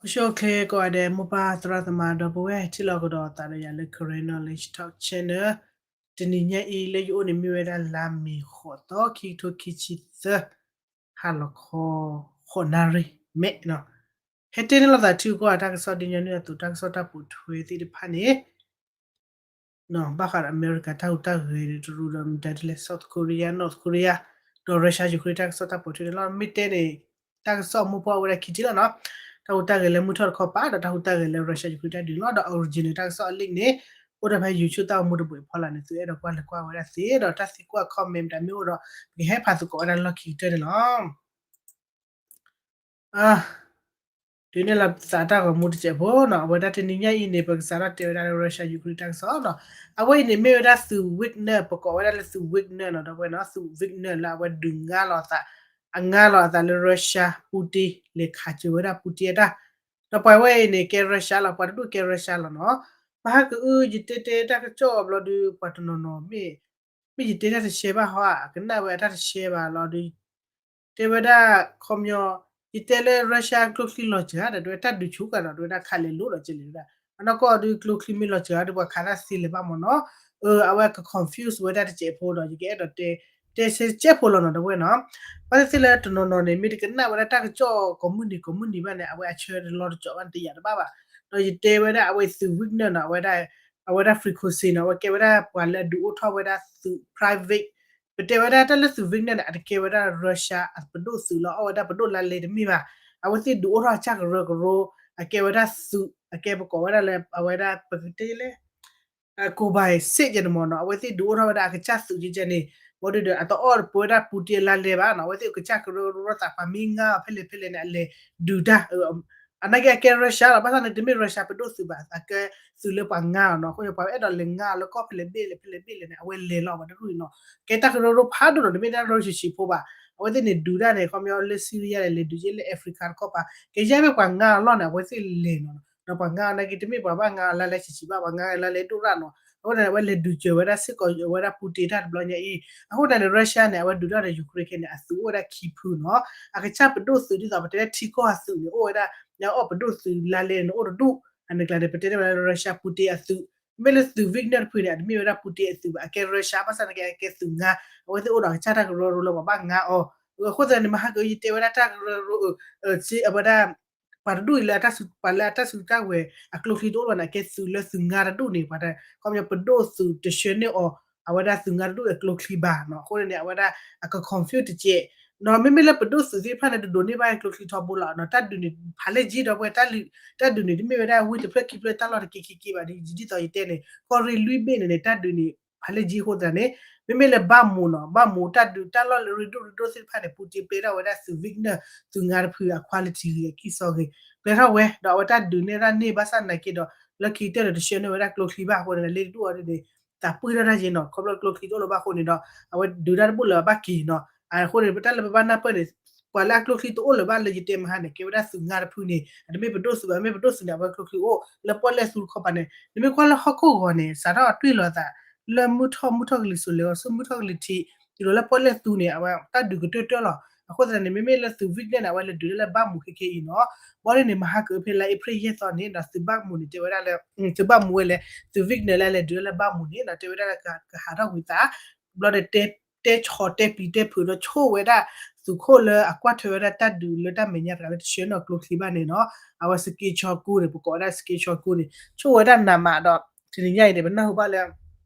အိၣ်ဆူၣ်အိၣ်ချ့ကိးဂၤဒဲး မိၢ်ပၢ်သရၣ်သမါဒီပုၢ်ဝဲၢ် ထံၣ်လိာ်ကဒီးသးဒီးယၤလၢ Karen Knowledge Talk Channel. တနံၤညါအံၤလၢယအိၣ်န့ၣ် မ့ၢ်ဝဲဒၣ်လါမ့ၤဃိးသီ ခံကထိခံဆံသၢ ဟါလီၤခီ ဃိးနၣ်ရံၣ်မဲာ်နီၤ. ဟဲတဲန့ၢ်လိာ်သးထံကီၢ်အတၢ်ကစီၣ် ဒ်ညီနုၢ်အသိး တၢ်ကစီၣ်တၢ်ပိာ်ထွဲသ့ၣ်တဖၣ်န့ၣ် ဘၣ်ဃးဒီးအမဲရကၤတၢ်ဟူးတၢ်ဂဲၤဒီး တရူးဒီးမတၤဒ်လဲၣ် South Korea North Korea ဒီး Russia Ukraine တၢ်ကစီၣ်တၢ်ပိာ်ထွဲန့ၣ်လီၤ. မ့ၢ်တဲန့ၣ် တၢ်ကစီၣ်မိၢ်ပှၢ်ဝဲဒၣ်ခံထံၣ်လီၤနီၤ. တၢ်ဟူးတၢ်ဂဲၤလၢမုၢ်ထီၣ်တခီပၤ ဒီးတၢ်ဟူးတၢ်ဂဲၤလၢ Russia Ukraine တၢ်ဒုးလီၤ. ဒီး original တၢ်ကစီၣ်အ link န့ၣ် အိၣ်ဒီးဖဲ YouTube တၢ်အိၣ်မူတဘိးအဖီလာ်န့ၣ် သုအဲၣ်ဒိးကွၢ်လဲၤကွၢ်ဝဲဒၣ်သ့ ဒီးတၢ်သံကွၢ် comment တၢ်မ့ၢ်အိၣ်ဒီး ပကဟဲဖးသကိးဝဲဒၣ်လၢလီၢ်ခံကတၢၢ်န့ၣ်လီၤ. ဒုးနဲၣ်လီၤသးတၢ်ဂီၤမူတစဲးဖိနီၤ, အဝဲဒၣ်တနံၤညါအံၤန့ၣ် ပကစးထီၣ်တဲဝဲဒၣ်လၢ Russia Ukraine တၢ်ကစီၣ်နီၤ. အဝဲအံၤန့ၣ်မ့ၢ်ဝဲဒၣ်သုး Wagner ပကိးဝဲဒၣ်လၢသုး Wagner နီၤ, ဒီပုၢ်ဝဲၢ်နီၤ, သုး Wagner လၢအဝဲဒုးငါလီၤအသး, အငါလီၤအသးလၢ Russia Putin လဲၤခးစၢၤဝဲဒၣ် Putin အတၢ်, ဒီးပှၤဝဲအံၤန့ၣ် ကဲ Russia လီၤ, ပှၤတဒူၣ်ကဲ Russia လီၤနီၤ. ဘၣ်ဟဲကအု ယတဲတဲတၢ်ကစီၣ်ဘျီဒီး ပှၤတနီၤနီၤမ့ၢ် မ့ၢ်ယတဲတၢ်တဆဲဘၣ်ဟီဧါ, ကနၣ်ဝဲအတၢ်တဆဲဘၣ်လီၤဒီး တဲဝဲဒၣ် ခီပညီ ယတဲလၢ Russia ကျိချံလီၤစှၤဒီး တဲဝဲတၢ်ဒုးဆူၣ်ကဒီး တဲဝဲဒၣ်ခးလဲၤလိၤဒီးကလဲၤဝဲဒၣ်, အနီၢ်ကီၢ်ဒုးကျိချံမ့ၢ်လီၤစှၤဒီး ပှၤခးတၢ်သ့လဲၤဘၣ်မ့ၢ်နီၤ. အဝဲက confuse ဝဲဒၣ်တစဲးဖိဒီး ယကအဲၣ်ဒိးတဲ တဲဆဲတစဲးဖိလီၤနီၤ ဒီပုၢ်ဝဲၢ်နီၤ. ဘၣ်သ့ၣ်သ့ၣ်လၢတနီၤနီၤန့ၣ် မ့ၢ်တကနၣ်ဝဲဒၣ်တၢ်ကစီၣ်ကိးမုၢ်နံၤကိးမုၢ်နံၤဘၣ်န့ၣ် အဝဲအဆၢတလီၤတကီးဘၣ်န့ၣ် တယာ်တဘၣ်ဘၣ်. ဒီးယတဲဝဲဒၣ်အဝဲသုး Wagner နီၤ, အဝဲဒၣ် အဝဲဒၣ် frequency နီၤ, အဝဲကဲဝဲဒၣ်ပှၤလၢအဒုးအိၣ်ထီၣ်ဝဲဒၣ်သုး private, ပတဲဝဲဒၣ်တၢ်လၢသုး Wagner န့ၣ် အတကဲဝဲဒၣ် Russia အပဒိၣ်သုးလၢအီၣ်ဝဲဒၣ်ပဒိၣ်လါလဲတမ့ၢ်ဘၣ်. အဝဲသ့ၣ်ဒုးအိၣ်ထီၣ်အကစၢ်ကရၢကရိ, အကဲဝဲဒၣ်သုး, အကဲပကိးဝဲဒၣ်လၢ အဝဲဒၣ်ပကတဲလဲၣ် ကိးဘၣ်စ့ၣ်ကဲန့ၣ်မ့ၢ်နီၤ, အဝဲသ့ၣ်ဒုးအိၣ်ထီၣ်ဝဲဒၣ်အကစၢ်သုးကဲန့ၣ်, ဘၣ်ဒီး အတအီၣ်ပဝဲဒၣ် Putin အလါလဲဘၣ်နီၤ, အဝဲသ့ၣ်အကစၢ်ကရၢကရိသး ပှၤမ့ၢ်ငါအီၤဖဲလဲၣ်ဖဲလဲၣ်န့ၣ် အလဲၤဒုးတၢ် အနာ်က့အကဲ Russia လီၤ, ဘၣ်ဆၣ်န့ၣ် တမ့ၢ် Russia ပဒိၣ်သုးဘၣ်, အကဲသုးလၢပှၤငါအီၤနီၤ, အဃိန့ၣ် ပှၤအဲၣ်ဒိးလဲၤငါအီၤလၢကီၢ်ဖဲလဲၣ်ဘ့ၣ်လဲၣ်ဖဲလဲၣ်ဘ့ၣ်လဲၣ်န့ၣ် အဝဲလဲၤလီၤဝဲတရူၢ်အံၤနီၤ, ကဲတၢ်ကရၢကရိဖးဒိၣ်နီၤ, တမ့ၢ်တၢ်ကရၢကရိဆံးဆံးဖိဘၣ်, အဝဲသ့ၣ်န့ၣ်ဒုးတၢ်န့ၣ် ခီပညီလၢ Syria လဲၤဒုးက့ၤလၢ Africa တခီပၤ, ကယဲၢ်မ့ၢ်ပှၤငါအီၤလီၢ်န့ၣ် အဝဲသ့ၣ်လဲၤနီၤ, ဒီးပှၤငါအီၤနာ်က့ တမ့ၢ်ပှၤဘၣ်ငါအီၤလါလဲဆံးဆံးဘၣ်, ပှၤငါအီၤလါလဲဒိၣ်ရၣ်နီၤ, အဃိန့ၣ် အဝဲလဲၤဒုးစၢၤဝဲဒၣ်စ့ၢ်ကီးဝဲဒၣ် Putin တၢ်တဘျီညါအံၤ, အဃိန့ၣ် Russia န့ၣ် အဝဲဒုးတၢ်ဒီး Ukraine ခဲန့ၣ် အသုးအိၣ်ဝဲဒၣ်ခံဖုနီၤ, အကစၢ်ပဒိၣ်သုးဒ်သိးပတဲလၢထံကီၢ်အသုးန့ၣ် အိၣ်ဝဲဒၣ် ညါအီၣ်ပဒိၣ်သုးလါလဲန့ၣ်အိၣ်တဒူၣ်, အန့ၣ်ကျါန့ၣ် ပတဲတ့ၢ်ဝဲဒၣ်လၢ Russia Putin အသုး, မ့ၢ်လၢသုး Wagner တဖုန့ၣ် အတမ့ၢ်ဝဲဒၣ် Putin အသုးဘၣ်, အကဲ Russia ဘၣ်ဆၣ်န့ၣ်ကဲအကဲသုးငါ, အဝဲသ့ၣ်အိၣ်ဒီးအကစၢ်တၢ်ကရၢကရိလၢပှၤဘၣ်ငါအီၤ, အဃိသတးန့ၣ် မဟါကအု ယတဲဝဲဒၣ်တၢ်ကရၢကရိ အဝဲဒၣ် ပှၤတဒူၣ်အံၤလၢအတၢ်စု ပှၤလၢအတၢ်စုတၢ်ဝဲၤအကျိချံတအိၣ်လၢၤဘၣ်န့ၣ် အကဲသုးလၢသုးငါတဒူၣ်န့ၣ် ပှၤတ ခီပညီပဒိၣ်သုးတဆှၢန့ၢ်အီၤ အဝဲဒၣ်သုးငါတဒူၣ်အကျိချံဘၣ်နီၤ, အဃိန့ၣ်န့ၣ် အဝဲဒၣ်အက confuse တကဲး, ဒီးမ့မ့ၢ်လၢပဒိၣ်သုးသ့ၣ်တဖၣ်န့ၣ် တဒိးန့ၢ်ဘၣ်ကျိချံထီဘိလီၤနီၤ, တၢ်ဒုးန့ၣ်ဖးလဲၢ်ကံဒီပုၢ်ဝဲၢ်, တၢ်ဒုးန့ၣ် တမ့ၢ်ဝဲဒၣ်ဝ့ၢ်တဖျၢၣ်ခံဖျၢၣ်တၢ်လီၢ်တက့ၢ်က့ၢ်က့ၢ်ဘၣ်, ဒ်သိးယတဲန့ၣ် ကီၢ်ရ့ၣ်လွံၢ်ဘ့ၣ်န့ၣ်န့ၣ် တၢ်ဒုးန့ၣ် ဖးလဲၢ်ကံအဃိသတးန့ၣ်, မ့မ့ၢ်လၢဘၣ်မူးနီၤ, ဘၣ်မူးတၢ်ဒုး တၢ်လီၢ်လၢရ့ဒိၣ်ရ့ဒိၣ်သ့ၣ်တဖၣ်န့ၣ် Putin ပျဲထီၣ်ဝဲဒၣ်သုး Wagner သုးငါတဖုအ quality ဂ့ၤ အကံၢ်စီဂ့ၤ ပျဲထီၣ်ဝဲ, ဒီးအဝဲတၢ်ဒုးနဲၣ်တၢ်န့ၢ်ဘၣ်ဆၣ်နာ်က့ဒီး လၢခံကတၢၢ်န့ၣ် တဆှၢန့ၢ်ဝဲဒၣ်ကျိချံဘၣ်အဃိန့ၣ် လၢတဒူၣ်အီၤဒ်န့ၣ် သးပှံၢ်ထီၣ်တၢ်က့နီၤ, ခီဖျိကျိချံတအိၣ်လၢၤဘၣ်အဃိန့ၣ်ဒီး အဝဲဒုးတၢ်တဘူၣ်လၢၤဘၣ်က့ၤနီၤ, အဃိန့ၣ် ပတၢ်လၢပဘၣ်နၢ်ပၢၢ်န့ၣ် ပှၤလၢအကျိချံတအိၣ်လၢၤဘၣ်လၢယတဲမဟါန့ၣ် ကဲဝဲဒၣ်သုးငါတဖုန့ၣ် အတမ့ၢ်ပဒိၣ်သုးဘၣ်, မ့ၢ်ပဒိၣ်သုးန့ၣ် အဝဲကျိချံအိၣ်လၢပီၣ်လဲၣ်သူတခီပၤန့ၣ်, နမ့ၢ်ကွၢ်လၢဟီၣ်ခိၣ်ဂီၤန့ၣ် စးထီၣ်အတွံၢ်လီၤအသး လၢမုၢ်ထီၣ် မုၢ်ထီၣ်ကလံၤစိးလဲၤအီၤဆူ မုၢ်ထီၣ်ကလံၤထံး တုၤလီၤလၢပီၣ်လဲၣ်သူန့ၣ် အဝဲတၢ်ဒုးကတၢၢ်တၢၢ်လီၤ. အဃိသတးန့ၣ် မ့မ့ၢ်လၢသုး Wagner န့ၣ် အဝဲလဲၤဒုးတၢ်လၢဘၣ်မူးခဲခဲအံၤနီၤ, ဘၣ်ဒ်န့ၣ် မဟါကအုဖဲလါအ့ဖြ့ၣ်ယဲၢ်သီန့ၣ်ဒီး သုးဘၣ်မူးန့ၣ် တဲဝဲဒၣ်လၢ သုးဘၣ်မူးဝဲလဲၣ် သုး Wagner လၢလဲၤဒုးတၢ်လၢဘၣ်မူးန့ၣ်ဒီး တဲဝဲဒၣ်လၢကဟးထီၣ်ဝံၤသး ဘျီဒီး တဲဆီၣ်တဲပျံၤတဲဖုးဒီးဆိၣ်ဝဲဒၣ် သုးခိၣ်လၢအကွၢ်ထွဲဝဲဒၣ်တၢ်ဒုးလၢတၢ်မဲာ်ညါတဂၤလၢတဆှၢန့ၢ်အီၤကျိချံဘၣ်န့ၣ်နီၤ, အဝဲစက့ဆီကိန့ၣ် ပကိးဝဲဒၣ်စက့ဆီကိန့ၣ် ဆိၣ်ဝဲဒၣ်နးမးဒီး တနံၤညါအံၤန့ၣ် ပနၢ်ဟူဘၣ်လၢ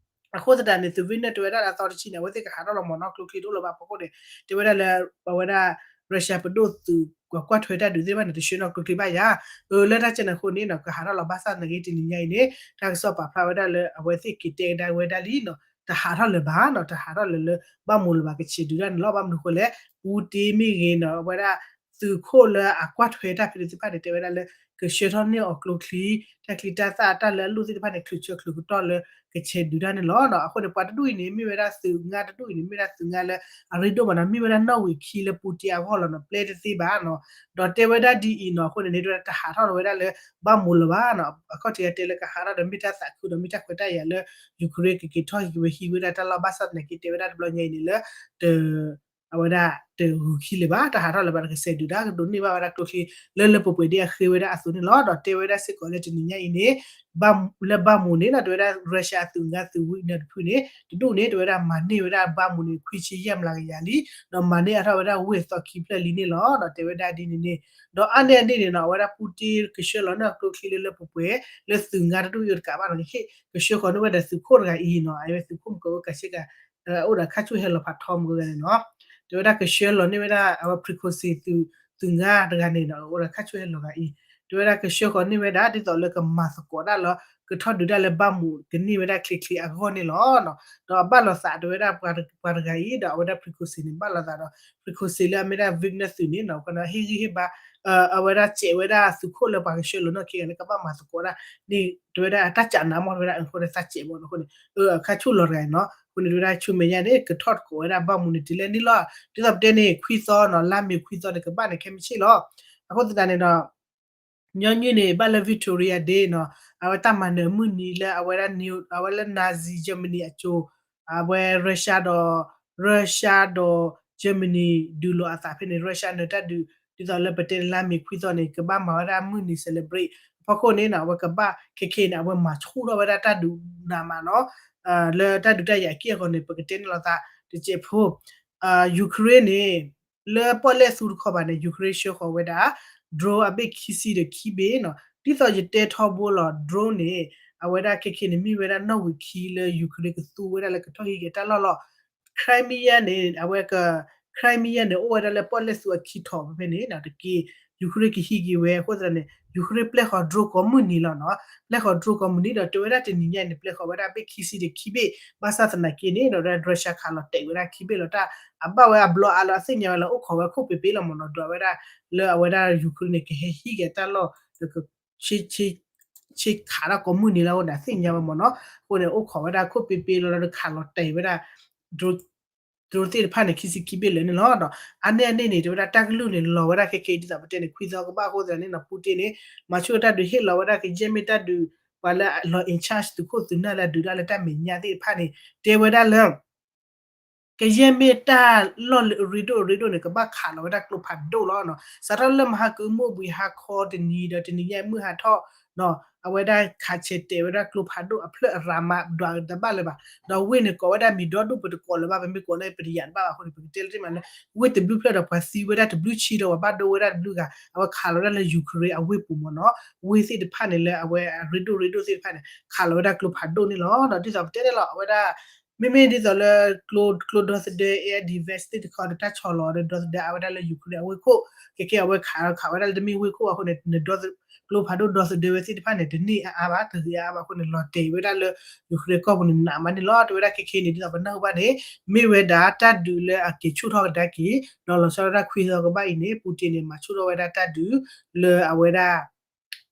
အဃိသတးန့ၣ် သုး Wagner တဲဝဲဒၣ်လၢအသီတဆံန့ၣ် အဝဲသ့ၣ်ကဟးထီၣ်လီၤမ့ၢ်နီၤ ကျိချံတအိၣ်လၢၤဘၣ်ဖီခိၣ်န့ၣ် တဲဝဲဒၣ်လၢ အဝဲဒၣ် Russia ပဒိၣ်သုး ကွၢ်ထွဲတၢ်ဒုးသ့ၣ်တဖၣ်န့ၣ် တဆှၢန့ၢ်အီၤကျိချံဘၣ်ယၤ အၢ လၢတၢ်ကဲန့ၣ်အဃိန့ၣ်နီၤ ကဟးထီၣ်လီၤဘၣ်ဆၣ်သနာ်က့ တနံၤညါအံၤန့ၣ် တၢ်ကစီၣ်ပာ်ဖျါဝဲဒၣ်လၢအဝဲသ့ၣ်က့ၤတဲကဒါဝဲဒၣ်လံနီၤ တဟးထီၣ်လၢၤဘၣ်နီၤ တဟးထီၣ်လၢၤလၢ ဘၣ်မူးလၢၤဘၣ် ကဆဲးဒုးတၢ်န့ၣ်လီၤ. ဘၣ်မနုၤအဃိလဲၣ် Putin မ့ၢ်ဂ့ၤနီၤ အဝဲဒၣ် သုးခိၣ်လၢအကွၢ်ထွဲတၢ်ဖဲန့ၣ်သ့ၣ်တဖၣ်န့ၣ် တဲဝဲဒၣ်လၢ ကဆှၢထီၣ်န့ၢ်အီၤကျိချံ တၢ်ချံတၢ်သၣ်တၢ်လၢအလိၣ်သ့ၣ်တဖၣ်န့ၣ် ချုးဆၢချုးကတီၢ်လၢကဆဲးဒုးတၢ်န့ၣ်လီၤ. အဃိန့ၣ် ပှၤတဒူၣ်အံၤန့ၣ် မ့ၢ်ဝဲဒၣ်သုးငါတဒူၣ်အံၤန့ၣ် မ့ၢ်ဝဲဒၣ်သုးငါလၢအရ့ဒိၣ်မးနီၤ မ့ၢ်ဝဲဒၣ်နီၣ်ဝံာ်ခံလၢ Putin အဂီၢ်လီၤနီၤ ပျဲတသ့ဘၣ်နီၤ ဒီးတဲဝဲဒၣ်ဒ်အံၤနီၤ အဃိန့ၣ်န့ၣ် တဟးထီၣ်လီၤဝဲဒၣ်လၢဘၣ်မူးလၢၤဘၣ်နီၤ အခီၣ်ထံးအတဲလၢကဟးထီၣ်ဒီးမ့ၢ်တၢ်သးခုဒီးမ့ၢ်တၢ်ခွဲးတၢ်ယာ်လၢ Ukraine ကက့ၤထီၣ်ဟံးဝဲဟံးဝဲဒၣ်တၢ်လီၢ်ဘၣ်ဆၣ်သနာ်က့ တဲဝဲဒၣ်တဘျီညါအံၤန့ၣ်လၢ တ အဝဲဒၣ်တဂုာ်ခံလၢၤဘၣ်, တဟးထီၣ်လၢၤဘၣ်, တကစဲးဒုးတၢ်ကဒိးန့ၢ်ဘၣ်ဝဲဒၣ်ကျိချံလၢလၢပှဲၤပှဲၤဒ်အဃ့ဝဲဒၣ်အသိးန့ၣ်လီၤ. ဒီးတဲဝဲဒၣ်စ့ၢ်ကီးလၢတနံၤညါအံၤန့ၣ် လၢဘၣ်မူးန့ၣ်ဒီး တဲဝဲဒၣ် Russia အသုးငါသုးဝံၣ်န့ၣ်တဖုန့ၣ် တဒူၣ်န့ၣ် တဲဝဲဒၣ်မၤန့ၢ်ဝဲဒၣ်ဘၣ်မူးန့ၣ် ခွံဆံယဲၢ်မျးကယၤလံ, ဒီးမၤန့ၢ်အါထီၣ်ဝဲဒၣ်ဝ့ၢ်သီခံဖျၢၣ်လံန့ၣ်လီၤ. ဒီးတဲဝဲဒၣ်ဒ်န့ၣ်န့ၣ် ဒီးအါန့ၢ်အန့ၣ်န့ၣ်နီၤ အဝဲဒၣ်ပူတ့ၢ်ကဆှၢလီၤန့ၢ်အကျိချံလၢလၢပှဲၤပှဲၤ လၢသုးငါတဒူၣ်အံၤတကးဘၣ်နီၤ ကဟ့ၣ်ကဆှၢဃီၤန့ၢ်ဝဲဒီးသုးခိၣ်တဂၤအံၤနီၤ အဝဲသုးခိၣ်မုၢ်ကအိၣ်ကးဆ့ကၤ အိၣ်ဒီးခါဆူၣ်ဟဲလီၤဖးထီမုၢ်ဂၤန့ၣ်နီၤ တဲဝဲဒၣ်ကဆှၢလီၤန့ၢ်ဝဲဒၣ်အဝဲ Prigozhin သုး သုးငါတဂၤန့ၣ်ဒီး အိၣ်ဒီးခါဆူၣ်ဟဲလီၤဂၤအံၤ တဲဝဲဒၣ်ကဆှၢဃီၤန့ၢ်ဝဲဒၣ် ဒ်သိးလၢကမၤသကိးတၢ်လၢ ကထီၣ်ဒုးတၢ်လၢဘၣ်မူးကန့ၢ်ဝဲဒၣ်ချ့ချ့အဂီၢ်န့ၣ်လီၤ. ဒီးအဘၣ်လိာ်သးတဲဝဲဒၣ်ပှၤတဂၤအံၤ ဒီးအဝဲဒၣ် Prigozhin န့ၣ် ဘၣ်လိာ်သးဒီး Prigozhin လၢအမ့ၢ်ဒၣ် Wagner သုးန့ၣ်နီၤ အဟ့ၣ်ဂံၢ်ဟ့ၣ်ဘါ အဝဲဒၣ်စဲးဝဲဒၣ်သုးခိၣ်လၢပှၤကဆှၢလီၤန့ၢ်ခံဂၤန့ၣ် ကဘၣ်မၤသကိးဒၣ်န့ၣ် တဲဝဲဒၣ်တၢ်ကးနးမီၢ် တဲဝဲဒၣ်အဃိန့ၣ် သးစဲးဘၣ်နီၤအဃိန့ၣ် အခါဆူၣ်လီၤတဂၤအံၤနီၤ အဃိန့ၣ် တဲဝဲဒၣ်ဆူမဲာ်ညါန့ၣ် ကထီၣ်သကိးဝဲဒၣ်ဘၣ်မူးန့ၣ်တုၤလၢန့ၣ်လီၤ. ဒ်သိးပတဲန့ၣ် ခွံသီနီၤ လါမ့ၤခွံသီန့ၣ် ကဘၣ်န့ၣ်ခဲမုၢ်ဆ့ၣ်လီၤ. အဃိသတးန့ၣ်ဒီး ညီနုၢ်န့ၣ် ဘၣ်လၢ Victoria Day နီၤ အဝဲတၢ်မၤနၢၤအမုၢ်နံၤလၢအဝဲဒၣ် အဝဲလၢ Nazi Germany အစိၤ အဝဲ Russia ဒီး Russia ဒီး Germany ဒုးလိာ်အသးဖဲန့ၣ် Russia နၢၤတၢ်ဒုး ဒ်သိးလၢပတဲလါမ့ၤခွံသီန့ၣ် ကဘၣ်မၤဝဲဒၣ်မုၢ်နံၤ celebrate အဖီခိၣ်န့ၣ်နီၤ အဝဲကဘၣ်ခဲခဲအံၤန့ၣ် အဝဲမၤဆူၣ်ထီၣ်ဝဲဒၣ်တၢ်ဒုးနးမးနီၤ လၢတၢ်ဒုးတၢ်ယၤအက့ၢ်အဂီၤန့ၣ် ပကတဲန့ၣ်လိာ်သးတစဲးဖိ Ukraine န့ၣ် လၢပီၣ်လဲၣ်သူတခီဘၣ်န့ၣ် Ukraine ဆှၢဃီၤဝဲဒၣ် drone အဘ့ၣ်ခံဆံဒီးခံဘ့ၣ်နီၤ ဒ်သိးယတဲထီဘိလီၤ drone န့ၣ် အဝဲဒၣ်ခဲခဲန့ၣ် မ့ၢ်ဝဲဒၣ်နီၣ်ဝံာ်ခံလၢ Ukraine ကသူဝဲဒၣ်လၢကထီၣ်ဟံးက့ၤတၢ်လီၢ်လီၤ. Crimea န့ၣ် အဝဲ Crimea န့ၣ် အိၣ်ဝဲဒၣ်လၢပီၣ်လဲၣ်သူအခံထီၣ်ဖဲန့ၣ် တက့ၢ် Ukraine ကဟံးက့ၤဝဲအဃိသတးန့ၣ် Ukraine ပျဲဃီၤ drone ကိးမုၢ်နံၤလီၤနီၤ ပျဲဃီၤ drone ကိးမုၢ်နံၤဒီးတဲဝဲဒၣ်တနံၤညါအံၤန့ၣ် ပျဲဃီၤဝဲဒၣ်ဘ့ၣ်ခံဆံဒီးခံဘ့ၣ် ဘၣ်ဆၣ်သနာ်က့န့ၣ်ဒီး Russia ခးလီၤတဲာ်ဝဲဒၣ်ခံဘ့ၣ်လီၤ တၢ်အဘၣ်ဝဲအဘျီအါလၢအသ့ၣ်ညါဝဲလၢအိၣ်ခိးဝဲခိၣ်ပ့ၤပ့ၤလီၤမ့ၢ်နီၤ ဒွးဝဲဒၣ်လၢအဝဲဒၣ် Ukraine န့ၣ် ကဟဲဟံးက့ၤတၢ်လီၢ် ဆ့ခးတၢ်ကိးမုၢ်နံၤလၢအဃိန့ၣ် အသ့ၣ်ညါဝဲမ့ၢ်နီၤ အဃိန့ၣ် အိၣ်ခိးဝဲဒၣ်ခိၣ်ပ့ၤပ့ၤလီၤဒီးခးလီၤတဲာ်ဝဲဒၣ် drone သ့ၣ်တဖၣ်န့ၣ် ခံဆံခံဘ့ၣ်လၢာ်န့ၣ်လီၤ. ဒီးအါန့ၢ်အန့ၣ်န့ၣ် တဲဝဲဒၣ်တၢ်ကလုၢ်န့ၣ် လီၤဝဲဒၣ်ခဲခဲအံၤ ဒ်သိးပတဲန့ၣ် ခွံသီကဘၣ်အဃိသတးန့ၣ်နီၤ ပူတ့ၣ်န့ၣ် မၤဆူၣ်တၢ်ဒုးဟ့ၣ်လီၤဝဲဒၣ်ကယဲၢ်မ့ၢ်တၢ်ဒုး ပှၤလၢလီၤ in charge သုးခိၣ်သုးနၢ်လၢအဒုးတၢ်လၢတၢ်မဲာ်ညါသ့ၣ်တဖၣ်န့ၣ် တဲဝဲဒၣ်လၢ ကယဲၢ်မ့ၢ်တၢ်လီၢ်အရ့ဒိၣ်အရ့ဒိၣ်န့ၣ် ကဘၣ်ခးလီၤဝဲဒၣ်ကျိဖးဒိၣ်လီၤ. စးထီၣ်လၢမဟါကုာ်မိၢ်ဘှံးဟါခီတနံၤဒီးတနံၤညါအံၤမုၢ်ဟါထီၣ် အဝဲဒၣ်ခးဆဲးတဲာ်ဝဲဒၣ်ကျိဖးဒိၣ်အဖျၢၣ်အရၤမး ဒွးတဘၣ်လၢၤဘၣ်. ဒီးဝ့ၢ်န့ၣ်ကိးဝဲဒၣ်မ့ၤဒီဒူၣ် ပတကိးလၢၤဘၣ် ပမ့ၢ်ကိးန့ၣ် ပတယာ်တဘၣ်ဘၣ်အဃိန့ၣ် ပကတဲလၢတ့ၢ်မးလၢ ဝ့ၢ်တဘျုးဖျၢၣ်ဒီးပှၤသံဝဲဒၣ်တဘျုးဆံဒီးပှၤဘၣ်ဒိဝဲဒၣ်တဘျုးဂၤ အဝဲခးလီၤဝဲဒၣ်လၢ Ukraine အဝ့ၢ်ပူၤမ့ၢ်နီၤ ဝ့ၢ်သ့ၣ်တဖၣ်န့ၣ်လၢအဝဲအရ့ဒိၣ်ရ့ဒိၣ်သ့ၣ်တဖၣ်န့ၣ် ခးလီၤဝဲဒၣ်ကျိဖးဒိၣ်န့ၣ်လီၤ. ဒီးဒ်သိးပတဲန့ၣ်လီၤ အဝဲဒၣ် မ့မ့ၢ်ဒ်သိးလၢ ကျိဒီသဒၢ air defense သ့ၣ်တခီဒီးတၢ်ဆီၣ်လီၤဒီးဒီသဒၢအါဝဲဒၣ်လၢ Ukraine အဝ့ၢ်ခိၣ် ခဲခဲအဝဲခးခးဝဲဒၣ်လၢတမ့ၢ်ဝ့ၢ်ခိၣ်အဃိန့ၣ် ကျိဖးဒိၣ်ဒီသဒၢဝဲသ့ၣ်တဖၣ်န့ၣ် တန့ၢ်အါအါဘၣ် တဂ့ၤအါအါဘၣ်အဃိန့ၣ် လီၤတဲာ်ဝဲဒၣ်လၢ Ukraine ကီၢ်ပူၤန့ၣ် နးမးန့ၣ်လီၤ. တဲဝဲဒၣ်ခဲခဲအံၤန့ၣ် ဒ်သိးပနၢ်ဟူဘၣ်န့ၣ် မ့ၢ်ဝဲဒၣ်တၢ်ဒုးလၢအက့ၤဆူၣ်ထီၣ်ကဒါက့ၤ ဒီးလီၤဆီဒၣ်တၢ်ခွံသီကဘၣ်အံၤန့ၣ် ပူတ့ၣ်န့ၣ် မၤဆူၣ်ထီၣ်ဝဲဒၣ်တၢ်ဒုး လၢအဝဲဒၣ်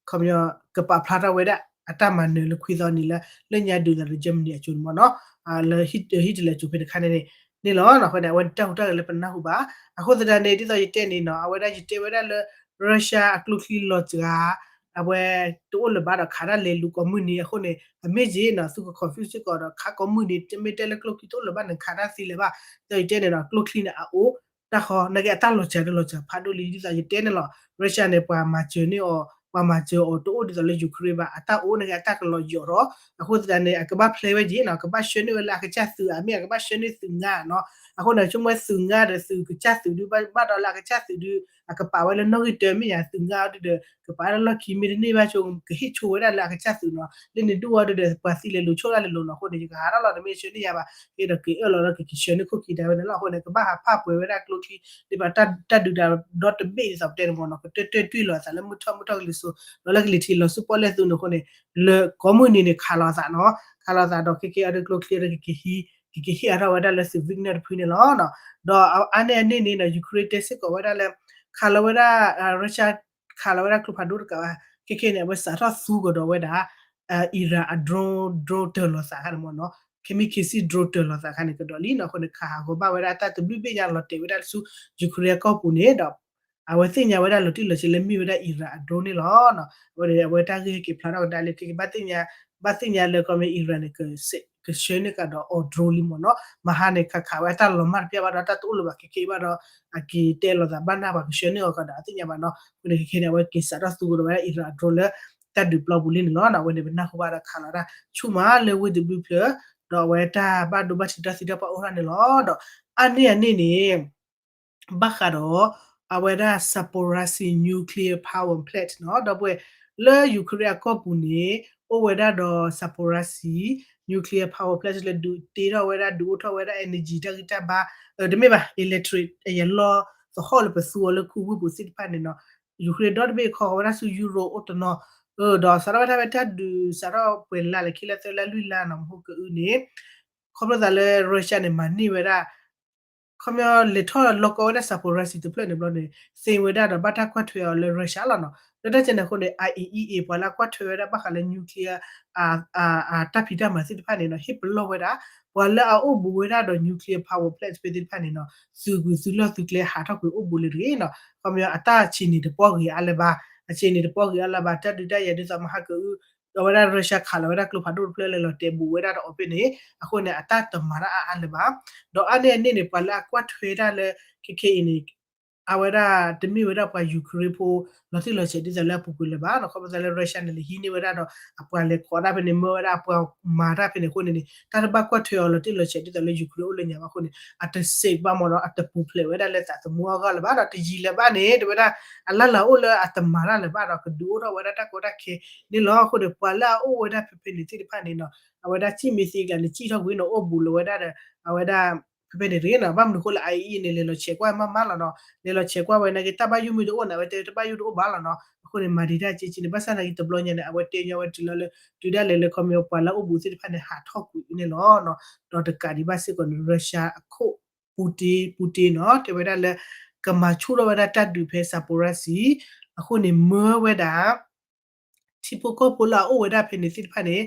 ခီပညီ ကပာ်ဖျါထီၣ်ဝဲဒၣ်အတၢ်မၤနၢၤလၢခွံသီနံၤလၢ လၢညါဒုးသးလၢ Germany အစိၤန့ၣ်မ့ၢ်နီၤ လၢ Hitler အစိၤဖဲတခါန့ၣ်န့ၣ်လီၤ. အဃိန့ၣ် အဝဲန့ၣ်တၢ်ဟူးတၢ်ဂဲၤလၢပနၢ်ဟူဘၣ်. အဃိသတးန့ၣ် ဒ်သိးယတဲန့ၣ်နီၤ အဝဲဒၣ်ယတဲဝဲဒၣ်လၢ Russia အကျိချံလီၤစှၤ အဝဲတအိၣ်လၢၤဘၣ်ဒီးခးတၢ်လဲၤလူၤကိးမုၢ်နံၤအဃိန့ၣ် အမ့ၢ်က့ၤနီၤ သုက confuse စ့ၢ်ကီးဒီးခးကိးမုၢ်နံၤ မ့ၢ်တဲလၢကျိချံတအိၣ်လၢၤဘၣ်န့ၣ် ခးတၢ်သံလၢၤဘၣ်. ဒ်သိးယတဲန့ၣ်နီၤ ကျိချံန့ၣ်အအိၣ် တၢ်ဃီ နာ်က့အတၢ်လီၤစှၤဒီးလီၤစှၤဖးဒိၣ်လံ ဒ်သိးယတဲန့ၣ်လီၤ. Russia န့ၣ် ပှၤမၤစၢၤန့ၢ်အီၤ ပှၤမၤစၢၤအီၤတအိၣ်ဒ်သိးလၢ Ukraine ဘၣ် အတၢ်အိၣ်နာ်က့အတၢ်ကလီၤယိာ်ထီၣ် အဃိသတးန့ၣ် အကဘၣ်ဖျဲးဝဲက့ၤနီၤ ကဘၣ်ဆှၢန့ၢ်ဝဲလၢအကစၢ်သုး အမ့ၢ်အကဘၣ်ဆှၢန့ၢ်သုးငါနီၤ အဃိန့ၣ် ဆိကမိၣ်သုးငါဒီးသုးကစၢ်သုးဒု ဘၣ်ဒီးလၢအကစၢ်သုးဒု အကပာ်ဝဲလၢနီၣ်ဂံၢ်တၢ မ့ၢ်ယၤသုးငါအီၤဒုဒီး ကပာ်ဝဲဒၣ်လီၢ်ခံ မ့ၢ်တန့ၢ်ဘၣ်ဆိ ကဟ့ၣ်ဆိဝဲဒၣ်လၢအကစၢ်သုးနီၤ လၢန့ၣ်ဒုအီၤဒုဒီး ပှၤသံလဲၤလူၤဆိဒၣ်လဲၤလူၤနီၤ အဃိန့ၣ် ယကဟးထီၣ်လီၤ တမ့ၢ်ဆှၢန့ၢ်ယၤဘၣ် က့ၤဒီးက့ၤအၢၣ်လီၤဒီးကက့ၤဆှၢန့ၢ်ခိၣ်ခံဒၣ်ဝဲန့ၣ်လီၤ. အဃိန့ၣ် ကဘၣ်ဟးဖးပှဲၤဝဲဒၣ်ကျိချံ ဒ်ဘၣ်တၢ်ဒုးတၢ်ဒီတဘ့ၣ်ဒ်သိးပတဲန့ၣ်မ့ၢ်နီၤ ကတၢၢ်တၢၢ်တွံၢ်လီၤသးလၢမုၢ်ထီၣ်မုၢ်ထီၣ်ကလံၤစိး ဒီးလၢကလံၤထံးလီၤဆူပီၣ်လဲၣ်သူန့ၣ်အဃိန့ၣ် လၢကိးမုၢ်နံၤန့ၣ် ခးလီၤသးနီၤ ခးလီၤသးဒီးခဲကဲအီၤဒုကျိချံအီၤဒုကက့ၤဟံး ကက့ၤဟ့ၣ်အါထီၣ်ဝဲဒၣ်လၢသုး Wagner တဖုန့ၣ်လီၤ. ဒီးအါန့ၢ်အန့ၣ်န့ၣ်ဒီး Ukraine တဲစ့ၢ်ကီးဝဲဒၣ်လၢ ခးလီၤဝဲဒၣ် Russia ခးလီၤဝဲဒၣ်ကျိဖးဒိၣ်တကးဘၣ် ခဲကဲန့ၣ် အဝဲစးထီၣ်သူကဒီးဝဲဒၣ် Iran အ drone drone တၢၤလီၤသးခါန့ၣ်မ့ၢ်နီၤ ခဲမံခ့စံၣ် drone တၢၤလီၤသးခါန့ၣ်ကဒီးလံနီၤ အဃိန့ၣ် ခးဟးဂီၤဘၣ်ဝဲဒၣ်တၢ်တဘျုးဘ့ၣ်ညါလီၤတဲာ်ဝဲဒၣ်ဆူ Ukraine ကီၢ်ပူၤန့ၣ်ဒီး အဝဲသ့ၣ်ညါဝဲဒၣ်လီၤတံၢ်လီၤဆဲးလၢမ့ၢ်ဝဲဒၣ် Iran အ drone န့ၣ်လီၤ. အဝဲန့ၣ် အဝဲတၢ်ဂ့ၢ်ဟဲက့ၤဖျါထီၣ်ကဒါလၢ ခဲကဲဘၣ်သ့ၣ်ညါ ဘၣ်သ့ၣ်ညါလၢကီၢ်မ့ၢ် Iran န့ၣ် ကစဲး ကဆှၢန့ၢ်ကဒီးအီၤ drone လံမ့ၢ်နီၤ. မဟါန့ၣ် ခးခးဝဲတၢ်လီၤမၢ်တပျၢ်ဘၣ်ဒီး တၢ်တအိၣ်လၢၤဘၣ်ခဲခဲအံၤဘၣ်ဒီး အက့ၤတဲလီၤသးဘၣ်နၢ်ပှၤကဆှၢန့ၢ်အီၤကဒီး အသ့ၣ်ညါဘၣ်နီၤ. အဃိန့ၣ် ခဲခဲန့ၣ် အဝဲက့ၤစးထီၣ်သူကဒီးဝဲဒၣ် Iran drone လၢ တၢ်ဒုးပျီပူၤလံန့ၣ်လီၤ. အဝဲန့ၣ် ပနၢ်ဟူဘၣ်ဒီးခးလီၤတၢ်ဆူၣ်မးလၢဝ့ၢ်တဘျုးဖျၢၣ် ဒီးအဝဲတၢ်ဘၣ်ဒိဘၣ်ထံးတၢ်သံတၢ်ပှၢ်အိၣ်ထီၣ်န့ၣ်လီၤ. ဒီးအါန့ၢ်အန့ၣ်န့ၣ် ဘၣ်ဃးဒီး အဝဲဒၣ် Zaporizhzhia nuclear power plant နီၤ ဒီပုၢ်ဝဲၢ် လၢ Ukraine အကီၢ်ပူၤန့ၣ် အိၣ်ဝဲဒၣ်ဒီး Zaporizhzhia nuclear power plant လၢဒုးတ့ထီၣ်ဝဲဒၣ် ဒုးအိၣ်ထီၣ်ဝဲဒၣ် energy တၢ်ဂံၢ်တၢ်ဘါ တမ့ၢ်ဘၣ် electric အယလီၢ်သဟီၣ်လၢပသူအီၤလၢခူဝ့ၢ်ပူၤသ့ၣ်တဖၣ်န့ၣ်နီၤ Ukraine ဒီတဘ့ၣ်ခီဃီၤဝဲဒၣ်ဆူ Europe အိၣ်တနီၤ ဒီးစးထီၣ်ဝဲဒၣ်ဖဲတၢ်ဒုးစးထီၣ်ပှဲၤလါလဲၣ် ခံလါသၢလါလွံၢ်လါနီၤ မဟိကအုန့ၣ် ခီဖျိသးလၢ Russia န့ၣ် မၤန့ၢ်ဝဲဒၣ် ခီပညီလဲၤထီၣ်လီၤကီဝဲဒၣ် Zaporizhzhia တဖျၢၣ်န့ၣ်ဘျီန့ၣ် သ့ဝဲဒၣ်ဒီးဘၣ်တၢ်ကွၢ်ထွဲအီၤလၢ Russia လီၤနီၤ. လၢတၢ်ကဲန့ၣ်အဃိန့ၣ် I A E A ပှၤလၢအကွၢ်ထွဲဝဲဒၣ်ဘၣ်ဃးလၢ nuclear တၢ်ဖံးတၢ်မၤသ့ၣ်တဖၣ်န့ၣ်နီၤ ဟ့ၣ်ပလီၢ်ဝဲဒၣ် ပှၤလၢအအိၣ်ဘူးဝဲဒၣ်ဒီး nuclear power plant ဖဲသ့ၣ်တဖၣ်န့ၣ်နီၤ သုးကွံာ်သုလီၢ်သုကျဲဟးထီၣ်ကွံာ်အိၣ်ဘူးလၢၤတဂ့ၤနီၤ. ခီပညီအတၢ်ဆံးန့ၣ်တပှီၢ်ဂ့ၤအါလၢၤဘၣ် အဆံးန့ၣ်တပှီၢ်ဂ့ၤအါလၢၤဘၣ် တၢ်ဒုးတၢ်ယၤဒ်သိးမဟါကအု ဒီးဝဲဒၣ် Russia ခးလီၤဝဲဒၣ်ကျိဖးဒိၣ်တဖျၢၣ်လၢလီၤတဲာ်ဘူးဝဲဒၣ်ဒီးအီၤဖဲန့ၣ် အဃိန့ၣ် အတၢ်တမၤတၢ်အါအါလၢၤဘၣ်. ဒီးအါန့ၢ်အန့ၣ်န့ၣ် ပှၤလၢအကွၢ်ထွဲတၢ်လၢခဲခဲအံၤန့ၣ် အဝဲဒၣ်တမ့ၢ်ဝဲဒၣ်ပှၤ Ukraine ဖိ လီၤတံၢ်လီၤဆဲးဒ်သိးလၢအပူၤကွံာ်လၢၤဘၣ်နီၤ. ခီဖျိသးလၢ Russia န့ၣ် လဲၤဟံးန့ၢ်ဝဲဒၣ်ဒီး အပှၤလဲၤခိးတၢ်ဖဲန့ၣ် မၢဝဲဒၣ်အပှၤမၤတၢ်ဖဲန့ၣ်အဃိန့ၣ်န့ၣ် တၢ်တဘၣ်ကွၢ်ထွဲအီၤလီၤတံၢ်လီၤဆဲးဒ်သိးလၢ Ukraine အိၣ်လၢညါဘၣ်အဃိန့ၣ် အတစ့းဘၣ်မ့ၢ်နီၤ အတပူၤဖျဲးဝဲဒၣ်လၢသးသမူအဂီၢ်လၢၤဘၣ်ဒီး တယံာ်လၢၤဘၣ်န့ၣ် တဲဝဲဒၣ် အလၢ်လၢ်အိၣ်လၢအတမၤတၢ်လၢၤဘၣ်ဒီး ကဒုးအိၣ်ထီၣ်ဝဲဒၣ်တၢ်ကီတၢ်ခဲန့ၣ်လီၤ. အဃိန့ၣ် ပှၤလၢအအိၣ်ဝဲဒၣ်ဖဲဖဲန့ၣ်သ့ၣ်တဖၣ်န့ၣ်နီၤ အဝဲဒၣ်စံၣ်မ့ၢ်သံကျါန့ၣ် စံၣ်ထီၣ်ကွံာ်နီၤ အိၣ်ဘူးလၢၤဝဲဒၣ်ဒီး အဝဲဒၣ် ဖဲဖဲန့ၣ်တဂ့ၤနီၤ ဘၣ်မနုၤအဃိလၢ I A E A န့ၣ် လဲၤလီၤဆဲးကွၢ်မးမးလီၤနီၤ လဲၤလီၤဆဲးကွၢ်ဝဲနာ်က့ တၢ်ဘၣ်ယိၣ်မ့ၢ်တအိၣ်န့ၣ် အဝဲတဲတၢ်ဘၣ်ယိၣ်တအိၣ်ဘၣ်လီၤနီၤ အဃိန့ၣ် မၤဒံးတၢ်က့က့န့ၣ် ဘၣ်ဆၣ်နာ်က့တဘျီညါန့ၣ် အဝဲတဲညီဝဲတုၤလီၤလၢ တုၤဒၣ်လဲာ်လၢခီပညီပှၤလၢအအိၣ်ဘူးသ့ၣ်တဖၣ်န့ၣ် ဟးထီၣ်ကွံာ်န့ၣ်လီၤ. ဒီးတကးဒံးဘၣ်စ့ၢ်ကီးန့ၣ် Russia အခိၣ် Putin Putin နီၤ တဲဝဲဒၣ်လၢ ကမၤဆူၣ်ထီၣ်ဝဲဒၣ်တၢ်ဒုးဖဲ Zaporizhzhia အဃိန့ၣ် မၢဝဲဒၣ် ထံဖိကီၢ်ဖိလၢအအိၣ်ဝဲဒၣ်ဖဲန့ၣ်သ့ၣ်တဖၣ်န့ၣ်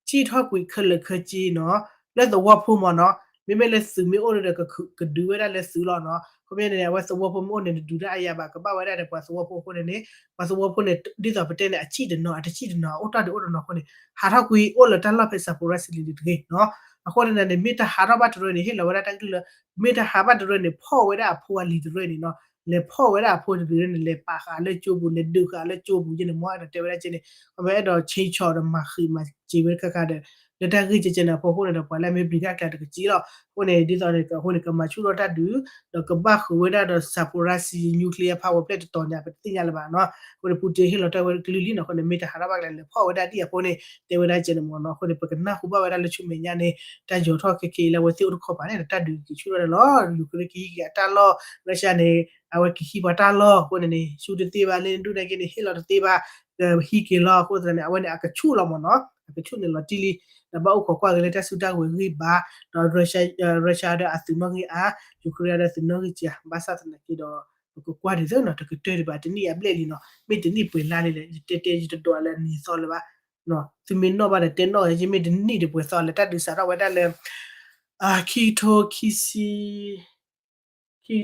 စံၣ်ထီၣ်ကွံာ်ခဲလၢာ်ခဲဆ့နီၤ လၢသဝီဖိမ့ၢ်နီၤ မ့မ့ၢ်လၢသုးမ့ၢ်အိၣ်ဒီး ကဒုးဝဲဒၣ်လၢသုးလီၤနီၤ ခီပညီန့ၣ် အဝဲသဝီဖိမ့ၢ်အိၣ်န့ၣ် နဒုးတၢ်အါယၤဘၣ် ကဘၣ်ဝဲဒၣ်ဒီးပှၤသဝီဖိအဃိန့ၣ်န့ၣ် ပှၤသဝီဖိန့ၣ် ဒ်သိးပတဲန့ၣ် အစံၣ်တနီၤ အတစံၣ်တနီၤ အအိၣ်တ့ၢ်ဒံးအိၣ်တနီၤအဃိန့ၣ် ဟးထီၣ်ကွံာ်အိၣ်လၢတၢ်လီၢ်ဖဲ Zaporizhzhia လံတဂ့ၤနီၤ အဃိန့ၣ်န့ၣ် မ့ၢ်တဟးထီၣ်ဘၣ်တရၢန့ၣ် ဟ့ၣ်လီၤဝဲဒၣ်တၢ်ကလုၢ်လၢ မ့ၢ်တဟးဘၣ်တရၢန့ၣ် ဖီၣ်ဝဲဒၣ်အဖိအလံၤတရၢန့ၣ်နီၤ လဲၤဖီၣ်ဝဲဒၣ်အဖိတရၢန့ၣ် လဲၤပာ်ဃာ်လၢကၠိပူၤ လဲၤဒုးဃာ်လၢကၠိပူၤယဲန့ၣ် မ့ၢ်အဲၣ်ဒိးတဲဝဲဒၣ်ကဲန့ၣ် အဝဲအဲၣ်ဒိး ဆ့ဆီၣ် ဒီးမၤဃံးမၤစ့ၤဝဲတခါခါဒီး လၢတၢ်ဂ့ၢ်ကဲကဲန့ၣ်အဖီခိၣ်န့ၣ်ဒီး ပှၤလၢအမ့ၢ်ပျံၤတၢ်ကျါတကစံၣ်လီၤ အဃိန့ၣ် ဒ်သိးန့ၣ် အဃိန့ၣ် ကမၤဆူၣ်ထီၣ်တၢ်ဒုး ဒီးကဘၣ်ဃုာ်ဝဲဒၣ်ဒီး Zaporizhzhia nuclear power plant တတီၤညါ ပတသ့ၣ်ညါလၢၤဘၣ်နီၤ အဃိန့ၣ် Putin ဟ့ၣ်လီၤတၢ်ဝဲကလုၢ်လံနီၤ အဃိန့ၣ် မ့ၢ်တဟးထီၣ်ဘၣ်ကျါလဲၤဖီၣ်ဝဲဒၣ်ဒ်အဖိန့ၣ် တဲဝဲဒၣ်ကဲန့ၣ်မ့ၢ်နီၤ အဃိန့ၣ် ပကနၢ်ဟူဘၣ်ဝဲဒၣ်လၢဆူမဲာ်ညါန့ၣ် တၢ်ယီၤထီၣ်ခဲခဲအံၤလၢအဝဲသ့ၣ်အိၣ်တခီပၤန့ၣ် တၢ်ဒုးက့ၤဆူၣ်ထီၣ်န့ၣ်လီၤ Ukraine ကဟံးက့ၤအတၢ်လီၢ် Russia န့ၣ် အဝဲကဟံးပှၤတၢ်လီၢ် အဃိန့ၣ်န့ၣ် ဆူတသ့ဘၣ် လၢနဒုၣ်နာ်က့န့ၣ် ဟ့ၣ်လီၤတသ့ဘၣ် ဟံးက့ၤလီၤ အဃိသတးန့ၣ် အဝဲန့ၣ် အကဆူၣ်လီၤမ့ၢ်နီၤ အကဆူၣ်န့ၣ်လီၤတံၢ်လံ ဒီးဘၣ်အိၣ်ခိးကွၢ်က့ၤလၢတၢ်စုတၢ်ဝဲၤဂံၢ်ဘါ ဒီး Russia ဒီးအသုးနီၣ်ဂံၢ်အါ Ukraine ဒီးအသုးနီၣ်ဂံၢ်စှၤ ဘၣ်ဆၣ်သနာ်က့ဒီး ပကကွၢ်ဒ်သိးနီၤ တကတၢၢ်ဒံးဘၣ် တနံၣ်အဘျဲၣ်လံနီၤ မ့ၢ်တနံၣ်ပှဲၤလါလံလဲၣ် ယတဲတဲယတဒွးလၢနံၤသီလၢၤဘၣ် သုမ့ၢ်နီၣ်ဘၣ်ဒီးတဲနီၣ် ယမ့ၢ်တနံၣ်ဒံးပှဲၤသီလၢၤ တၢ်ဒုးစးထီၣ်ဝဲဒၣ်လၢ ခံကထိခံဆံ ခံ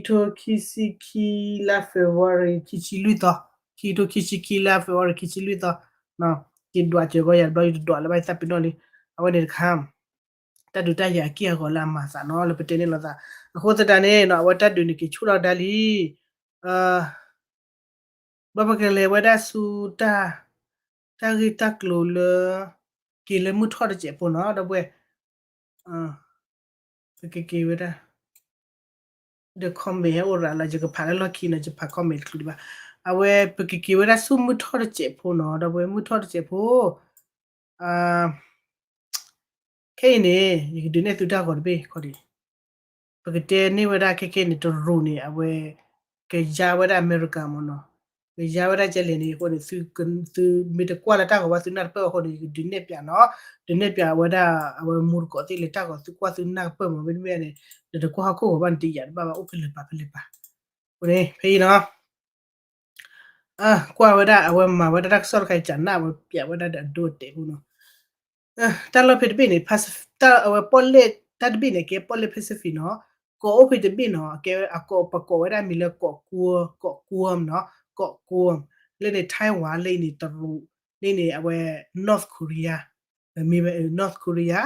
ကထိခံဆံခံလါ February ခံဆံလွံၢ်သီ ခံကထိခံဆံခံလါ February ခံဆံလွံၢ်သီ ယဒွးစၢၤကီးယၤတဘျီ ယတဒွးလၢၤဘၣ် ယသးပ့ၤနီၣ်လံ အဝဲန့ၣ်တခါ တၢ်ဒုးတၢ်ယၤအက့ၢ်အဂီၤလၢအမၤသးနီၤ လၢပတဲန့ၣ်လိာ်သး အဃိသတးန့ၣ်နီၤ အဝဲတၢ်ဒုးန့ၣ်က့ၤဆူၣ်ထီၣ်ဒၣ်လံ ဘၣ်ပကလဲၤဝဲဒၣ်ဆူတၢ် တၢ်ဂ့ၢ်တၢ်ကျိၤလၢ က့ၤလၢမုၢ်ထီၣ်တစဲးဖိနီၤ ဒီပုၢ်ဝဲၢ် ပကက့ၤဝဲဒၣ် ဒီး comment ဟဲအိၣ်ရၤလီၤ ယကဖးလၢလီၢ်ခံနီၤ ယဖး comment တချုးဒံးဘၣ် အဝဲ ပကက့ၤဝဲဒၣ်ဆူမုၢ်ထီၣ်တစဲးဖိနီၤ ဒီပုၢ်ဝဲၢ် မုၢ်ထီၣ်တစဲးဖိ ခဲအံၤန့ၣ် ယကဒုးနဲၣ်သုတၢ်ဂီၤတဘ့ၣ်ခီဒံး ပကတဲန့ၢ်ဝဲဒၣ်ခဲခဲန့ၣ် တရူးန့ၣ် အဝဲ ကယါဝဲဒၣ်အမဲရကၤမ့ၢ်နီၤ ကယါဝဲဒၣ်ကဲလဲၣ်န့ၣ်အဃိန့ၣ် သုမ့ၢ်တကွၢ်လၢတၢ်ဂီၤဘၣ် သုနၢ်တပၢၢ်ဘၣ်အဃိန့ၣ် ယကဒုးနဲၣ်ပၠးနီၤ ဒုးနဲၣ်ပၠးဝဲဒၣ် အဝဲမူတကိးသ့ၣ်လၢတၢ်ဂီၤ သုကွၢ်သုနၢ်တပၢၢ်မ့ၢ် မ့တမ့ၢ်န့ၣ် နတကွၢ်ဟီၣ်ခိၣ်ဂီၤဘၣ် နတယာ်တဘၣ်ဘၣ် အိၣ်ဖဲလဲၣ်ပာ်ဖဲလဲၣ်ပာ် အဃိန့ၣ် ဖဲအံၤနီၤ ကွၢ်ဝဲဒၣ် အဝဲမၤဝဲဒၣ်တၢ်ကစီၣ်တခါ ကနၣ်ဝဲပၠးဝဲဒၣ်ဒီးအဒိအတဲာ်ဖိနီၤ တၢ်လီၢ်ဖဲတဘ့ၣ်န့ၣ် အဝဲပီၣ်လဲၣ် တၢ်တဘ့ၣ်န့ၣ် ကဲပီၣ်လဲၣ် Pacific နီၤ ကီးအိၣ်ဖဲတဘ့ၣ်နီၤ ကဲအကီး ပကိးဝဲဒၣ်မံၤလၢ ကီးကွၢ် ကီးကွၢ်နီၤ ကီးကွၢ် လၢန့ၣ် Taiwan လၢန့ၣ် တရူး လၢန့ၣ် အဝဲ North Korea မ့ၢ်ဝဲ North Korea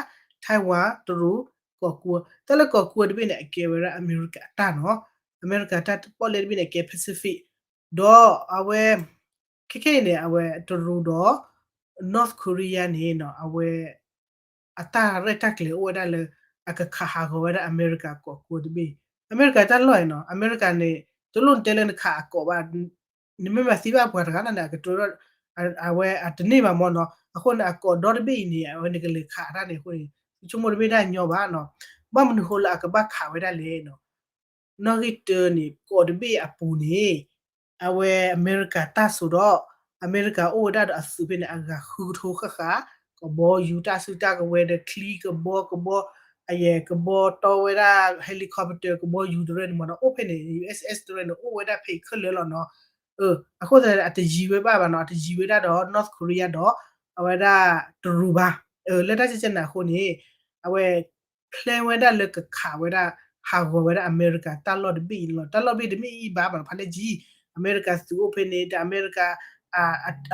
Taiwan တရူး ကီၢ်ကူ တၢ်လၢကီၢ်ကူတဘ့ၣ်န့ၣ် အကဲဝဲဒၣ်အမဲရကၤအတၢ်နီၤ, အမဲရကၤတၢ်ပီၣ်လဲၣ်တဘ့ၣ်န့ၣ် အကဲ Pacific ဒီးအဝဲ ခဲခဲအံၤန့ၣ် အဝဲတရူးဒီး North Korea န့ၣ်နီၤ အဝဲ အတၢ်ရဲၣ်တၢ်ကျဲၤအိၣ်ဝဲဒၣ်လၢ အကခးဟးဂီၤဝဲဒၣ်အမဲရကၤကီၢ်ကူတဘ့ၣ်, အမဲရကၤတၢ်လီၢ်အံၤနီၤ အမဲရကၤန့ၣ် တလိၣ်နတဲလၢနခးအကီၢ်ဘၣ်, နမ့ၢ်မၤသံဘၣ်ပှၤတဂၤန့ၣ် အကတြၢၤ အဝဲအတန့ၢ်ဘၣ်မ့ၢ်နီၤ, အဃိန့ၣ် အကီၢ်ဒီတဘ့ၣ်အံၤန့ၣ် အဝဲန့ၣ်ကလဲၤခးတၢ်န့ၣ်အဃိန့ၣ် ဆိကမိၣ်တမ့ၢ်တၢ်ညီဘၣ်နီၤ, ဘၣ်မနုၤဃိလၢအကဘၣ်ခးဝဲဒၣ်လဲၣ်နီၤ နီၣ်ဂံၢ်တၢန့ၣ် ကီၢ်တဘ့ၣ်အပူၤန့ၣ် အဝဲအမဲရကၤတၢ်စိၤဒီး အမဲရကၤအိၣ်ဝဲဒၣ်ဒီးအသုးဖဲန့ၣ် အဂၤဃုကထိဃၣ်ဃၣ်, ကဘီယူၤတၢ်စုတၢ်ကဝဲၤဒီးချံကဘီကဘီ, အယဲၢ်ကဘီတီဝဲဒၣ် helicopter ကဘီယူၤတရၢန့ၣ်မ့ၢ်နီၤ အိၣ်ဖဲန့ၣ် ယူၢ်အ့းအ့း တရၢန့ၣ် အိၣ်ဝဲဒၣ်ဖဲအံၤခဲလၢာ်လီၤနီၤ, အဃိသတးန့ၣ် အတယံၤဝဲဘၣ်ဘၣ်နီၤ အတယံၤဝဲဒၣ်ဒီး North Korea ဒီး အဝဲဒၣ်တရူးဘၣ်, လၢတၢ်ကဲကဲန့ၣ်အဃိန့ၣ် အဝဲ plan ဝဲဒၣ်လၢကခးဝဲဒၣ် ဟးဂီၤဝဲဒၣ်အမဲရကၤတၢ်လီၢ်တဘ့ၣ်အံၤန့ၣ်လီၤ, တၢ်လီၢ်တဘ့ၣ်တမ့ၢ်အံၤဘၣ်ဘၣ်နီၤ ဖးလဲၢ်ကံ အမဲရကၤသုးအိၣ်ဖဲန့ၣ် တၢ်အမဲရကၤ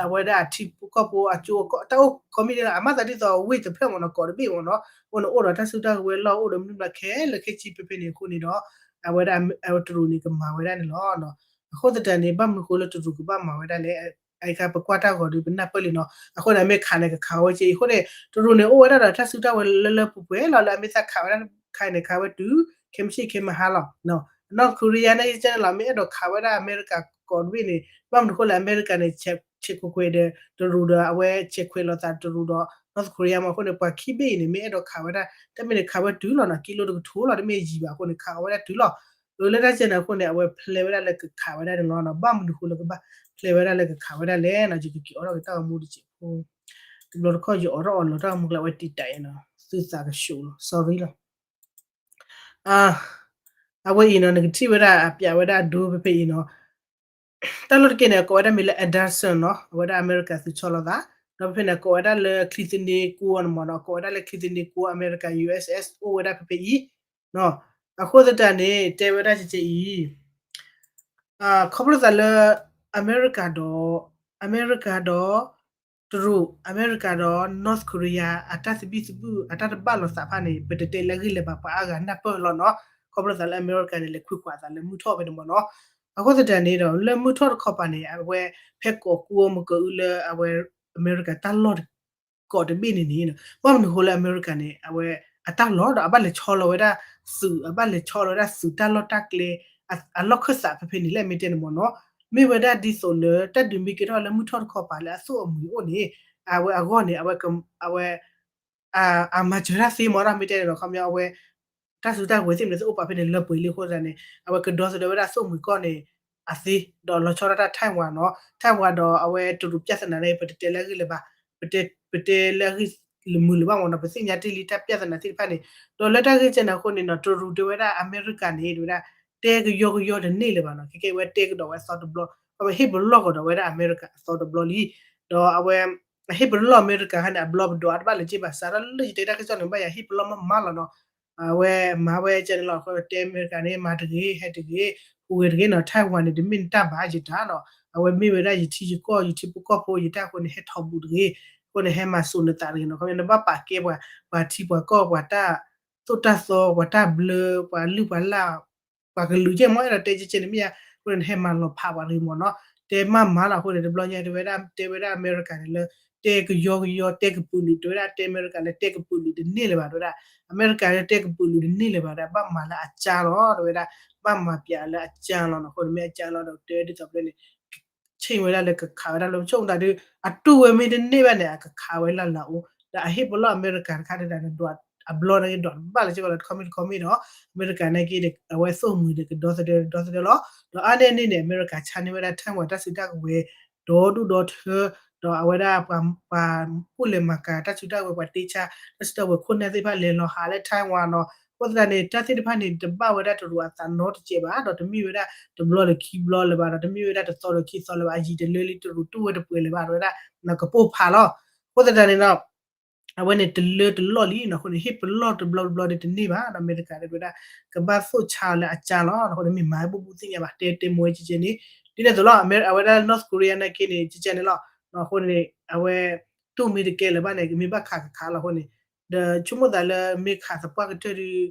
အဝဲဒၣ်အထံဖိကီၢ်ဖိအကၠိ တၢ်အိၣ်ကိးမံၤဒဲးလီၤ အမၤသးဒ်သိးဝ့ၢ်တဖျၢၣ်မ့ၢ်နီၤ ကီၢ်တဘ့ၣ်မ့ၢ်နီၤ အိၣ်န့ၣ်အိၣ်ဒီးတၢ်စုတၢ်ကဝဲၤလီၢ် အိၣ်ဒီးမနုၤဘျီခဲလၢာ်ခဲဆ့ဖဲဖဲန့ၣ်အဃိန့ၣ်ဒီး အဝဲဒၣ်တရူးန့ၣ်ကမၤဝဲဒၣ်န့ၣ်လီၤ. အဃိသတးန့ၣ် ဘၣ်မနုၤဃိလၢတရူးကဘၣ်မၤဝဲဒၣ်လဲၣ်, အအံၤခါပကွၢ်တၢ်ဂီၤဒီးပနၢ်ပၢၢ်လံနီၤ, အဃိန့ၣ် အမ့ၢ်ခးန့ၣ် ကခးဝဲက့အံၤအဃိန့ၣ် တရူးန့ၣ်အိၣ်ဝဲဒၣ်ဒီးတၢ်စုတၢ်ဝဲၤလၢလၢပှဲၤပှဲၤလီၤ လၢအမ့ၢ်သးခးဝဲဒၣ်ခါအံၤန့ၣ် ခးဝဲတုၤ ခဲမုၢ်ဆ့ၣ်ခဲမုၢ်ဟါလီၤ. North Korea န့ၣ်ကဲန့ၣ်လီၤ မ့ၢ်အဲၣ်ဒိးခးဝဲဒၣ်အမဲရကၤကီၢ်တဘ့ၣ်န့ၣ် ဘၣ်မနုၤဃိလၢအမဲရကၤန့ၣ် ဆဲးခွဲးဒီးတရူးဒီး အဝဲဆဲးခွဲးလိာ်သးတရူးဒီး North Korea မ့ၢ်အဃိန့ၣ် ပှၤခံဘ့ၣ်အံၤန့ၣ် မ့ၢ်အဲၣ်ဒိးခးဝဲဒၣ် တမ့ၢ်န့ၣ်ခးဝဲတုၤလီၤနီၤ ကံလိတကထိလီၤ တမ့ၢ်ယံၤဘၣ်အဃိန့ၣ် ခးဝဲဒၣ်တုၤလီၤ. လၢတၢ်ကဲန့ၣ်အဃိန့ၣ် အဝဲ plan ဝဲဒၣ်လၢကခးဝဲဒၣ်န့ၣ်လီၤနီၤ, ဘၣ်မနုၤဃိလၢကဘၣ် plan ဝဲဒၣ်လၢကခးဝဲဒၣ်လဲၣ်နီၤ, ယကက့ၤအိးထီၣ်က့ၤတၢ်ဂီၤမူတစဲးဖိ, တဘျီတခီၣ်ယအိးထီၣ်အီၤလီၤတၢ်ဂီၤမူကျဲဝဲတံာ်တာ်အံၤနီၤ, သုသးကဆူးလီၤ sorry လီၤ. အဝဲအံၤနီၤ နကထံၣ်ဝဲဒၣ်အပျးဝဲဒၣ်အဒိဖဲဖဲအံၤနီၤ, တၢ်လီၢ်တက့ၢ်န့ၣ် အကိးဝဲဒၣ်မ့ၢ်လၢ Anderson နီၤ, အဝဲဒၣ်အမဲရကၤသုးဆီလီၤသး, ဒီးဖဲဖဲန့ၣ် အကိးဝဲဒၣ်လၢချံသနံးကူအီၤန့ၣ်မ့ၢ်နီၤ, အကိးဝဲဒၣ်လၢချံသနံးကူအမဲရကၤ ယူၢ်အ့းအ့း အိၣ်ဝဲဒၣ်ဖဲဖဲအံၤ, အဃိသတးန့ၣ် တဲဝဲဒၣ်ကဲကဲအံၤ ခီဖျိသးလၢ အမဲရကၤဒီး အမဲရကၤဒီး တရူး အမဲရကၤဒီး North Korea အတၢ်သဘံၣ်သဘုၣ် အတၢ်တဘၣ်လိာ်သးတဖၣ်န့ၣ် ပတတဲလၢအဂ့ၢ်လၢၤဘၣ် ပှၤအါဂၤနၢ်ပၢၢ်လီၤနီၤ, ခီဖျိသးလၢအမဲရကၤန့ၣ် လဲၤခွံခွးသးလၢမုၢ်ထီၣ်ဖဲန့ၣ်မ့ၢ်နီၤ, အဃိသတးန့ၣ်ဒီး လၢမုၢ်ထီၣ်တခီပၤန့ၣ် အဝဲဖဲကီၢ်ကူအီၤမ့ၢ်ကအုလၢအဝဲ အမဲရကၤတၢ်လီၢ် ကီးတဘ့ၣ်န့ၣ်န့ၣ် ဘၣ်မနုၤဃိလၢအမဲရကၤန့ၣ် အဝဲအတၢ်လီၢ်ဒီးအဘၣ်လဲၤဆီလီၤဝဲဒၣ်သုး အဘၣ်လဲၤဆီလီၤဝဲဒၣ်သုးတၢ်လီၢ်တၢ်ကျဲ အလီၢ်ခၢၣ်သးဖဲဖဲန့ၣ်လၢအမ့ၢ်တဲန့ၣ်မ့ၢ်နီၤ, မ့ၢ်ဝဲဒၣ်ဒ်သိးလၢတၢ်ဒုးမ့ၢ်ကဲထီၣ်လၢမုၢ်ထီၣ်တခီပၤလၢအသိၣ်အမှံၤအိၣ်န့ၣ် အဝဲအဂီၢ်န့ၣ် အဝဲ အဝဲ အမၤစၢၤတၢ်သ့မ့ၢ်နီၤ မ့ၢ်တဲန့ၣ်ဒီး ခီပညီအဝဲ တၢ်စုတၢ်ဝဲၤသ့ၣ်မနုၤသ့ၣ်အိၣ်ပာ်ဖဲန့ၣ်လၢပှဲၤလံအဃိသတးန့ၣ် အဝဲကဒီသဒၢဝဲဒၣ်သိၣ်မှံၤကီၢ်န့ၣ် အသ့ ဒီးလီၤဆီဒၣ်တၢ် Taiwan နီၤ Taiwan ဒီးအဝဲတရူးပြဿနာန့ၣ် ပတတဲလၢအဂ့ၢ်လၢၤဘၣ် ပတဲ ပတဲလၢအဂ့ၢ်လၢမုာ်လၢၤဘၣ်မ့ၢ်နီၤ ပသ့ၣ်ညါတ့ၢ်လံတၢ်ပြဿနာသ့ၣ်တဖၣ်န့ၣ် ဒီးလၢတၢ်ဂ့ၢ်ကဲန့ၣ်အဃိန့ၣ်နီၤ တရူးတဲဝဲဒၣ်အမဲရကၤန့ၣ် တဲဝဲဒၣ် တဲကယီကယီတန့ၢ်လၢၤဘၣ်နီၤ ခဲကဲဝဲတဲကဒီးဝဲအသီတဘျီ အဝဲဟ့ၣ်ပလီၢ်ကဒီးဝဲဒၣ်အမဲရကၤအသီတဘျီလံ ဒီးအဝဲ အဟ့ၣ်ပလီၢ်အမဲရကၤခါန့ၣ် အဘျီပဒိးအါတဘၣ်လၢၤဘၣ် စးထီၣ်လၢယတဲတၢ်ကစီၣ်န့ၣ် ဘၣ်ယၤဟ့ၣ်ပလီၢ်မးမးလီၤနီၤ အဝဲမၤဝဲကဲန့ၣ်လီၤ အဃိတဲအမဲရကၤန့ၣ် မၤတဂ့ၤ ဟဲတဂ့ၤ ဟူးဂဲၤတဂ့ၤနီၤ Taiwan န့ၣ် တမ့ၢ်နတၢ်ဘၣ်ယတၢ်နီၤ အဝဲမ့ၢ်ဝဲဒၣ်ယထံယကီၢ် ယထံဖိကီၢ်ဖိ ယတၢ်အဃိန့ၣ် ဟဲထီၣ်ဘူးတဂ့ၤ အဃိန့ၣ် ဟဲမၤစိာ်နသးတဂ့ၤနီၤ ခီပညီနဘၣ်ပာ်ကဲပှၤ ပှၤထံပှၤကီၢ် ပှၤတၢ်သိၣ်တၢ်သီ ပှၤတၢ်ဘျၢ ပှၤလုၢ်ပှၤလၢ် ပှၤကလုာ်ကဲမ့ၢ်အဲၣ်ဒိးတဲကဲကဲန့ၣ်မ့ၢ်ယါ အဃိန့ၣ် နဟဲမၤလီၤဖးပှၤတဂ့ၤမ့ၢ်နီၤ တဲမးမးလီၤ အဃိန့ၣ် တဘျီညါတဲဝဲဒၣ် တဲဝဲဒၣ်အမဲရကၤန့ၣ်လၢ တဲကယီကယီ တဲကပုာ်လုာ် တဲဝဲဒၣ်တဲအမဲရကၤလၢ တဲကပုာ်လုာ်တန့ၢ်လၢၤဘၣ် တဲဝဲဒၣ် အမဲရကၤလၢတဲကပုာ်လုာ်တန့ၢ်လၢၤဘၣ် တဲဝဲဒၣ် ဘၣ်မၤလၢအကၢ်လီၤ တဲဝဲဒၣ် ဘၣ်မၤပျးလၢအကၢ်လီၤနီၤ အဃိန့ၣ်မ့ၢ်အကၢ်လီၤဒီး တဲဒ်သိးပျဲန့ၣ် ဆ့ၣ်ဝဲဒၣ်လၢကခးဝဲဒၣ်လၢ ဆိကမိၣ်သးဒုး အတူၢ်ဝဲမ့ၢ်တန့ၢ်ဘၣ်န့ၣ် အကခးဝဲလၢ်လၢ်အိၣ် ဒီးအဟ့ၣ်ပလီၢ်အမဲရကၤတခါဒၣ်ဒီး အဘျီန့ၣ်ဒိးတဘၣ်လၢၤစ့ၢ်ကီးလီၤ တခီမ့ၢ်တခီမ့ၢ်ဒီး အမဲရကၤန့ၣ်က့န့ၣ် အဝဲသိၣ်မှံၤဒီးကဒီသဒၢဒီသဒၢလီၤ ဒီးအါန့ၢ်န့ၣ်န့ၣ် အမဲရကၤဆါန့ၢ်ဝဲဒၣ် Taiwan တၢ်စုတၢ်ကဝဲၤ ဒီဒူၣ်ဒီထၢ ဒီးအဝဲဒၣ်ပှၤ ပှၤအိၣ်လဲၤမၤကၤတၢ်စုတၢ်ကဝဲၤ ပှၤတ့ဆါ တၢ်စုတၢ်ကဝဲၤခိၣ်နၢ်သ့ၣ်တဖၣ်လဲၤလီၤဟးလၢ Taiwan နီၤ အဃိသတးန့ၣ် တၢ်သ့ၣ်တဖၣ်န့ၣ် တဘၣ်ဝဲဒၣ်တရူးအသးနီတစဲးဘၣ် ဒီးတမ့ၢ်ဝဲဒၣ်တဘျီဒီးခံဘျီလၢၤဘၣ် ဒီးတမ့ၢ်ဝဲဒၣ်တသီဒီးခံသီလၢၤဘၣ် အယံာ်တလၢလံ တရူးတူၢ်ဝဲတပှဲၤလၢၤဘၣ် တဲဝဲဒၣ် ကပိၢ်ဖးလီၤ အဃိသတးန့ၣ်ဒီး အဝဲန့ၣ်တလၢတလီၢ်လံနီၤ အဃိန့ၣ် ဟ့ၣ်ပလီၢ်တဘျီတဘျီဒီးတန့ၢ်ဘၣ်ဒီး အမဲရကၤဒီးတဲဝဲဒၣ် ကဘၣ်သိၣ်ဆါလၢအကၢ်လီၤ အဃိန့ၣ်မ့ၢ်မၤဟဲဘူၣ်ဘူၣ်သ့ၣ်ညါဘၣ် တဲတဲမ့ၢ်ဝဲကဲကဲန့ၣ် ဒ်န့ၣ်အသိးလီၤ အဝဲဒၣ် North Korea နာ်က့န့ၣ် ကဲကဲန့ၣ်လီၤ အဃိန့ၣ် အဝဲ တူၢ်မ့ၢ်တကဲလၢၤဘၣ်န့ၣ် ကမ့ၢ်ဘၣ်ခးကခးလီၤ အဃိန့ၣ် ဒီးဆိကမိၣ်သးလၢမ့ၢ်ခးသပှၢ်ကတၢၢ်ဒီး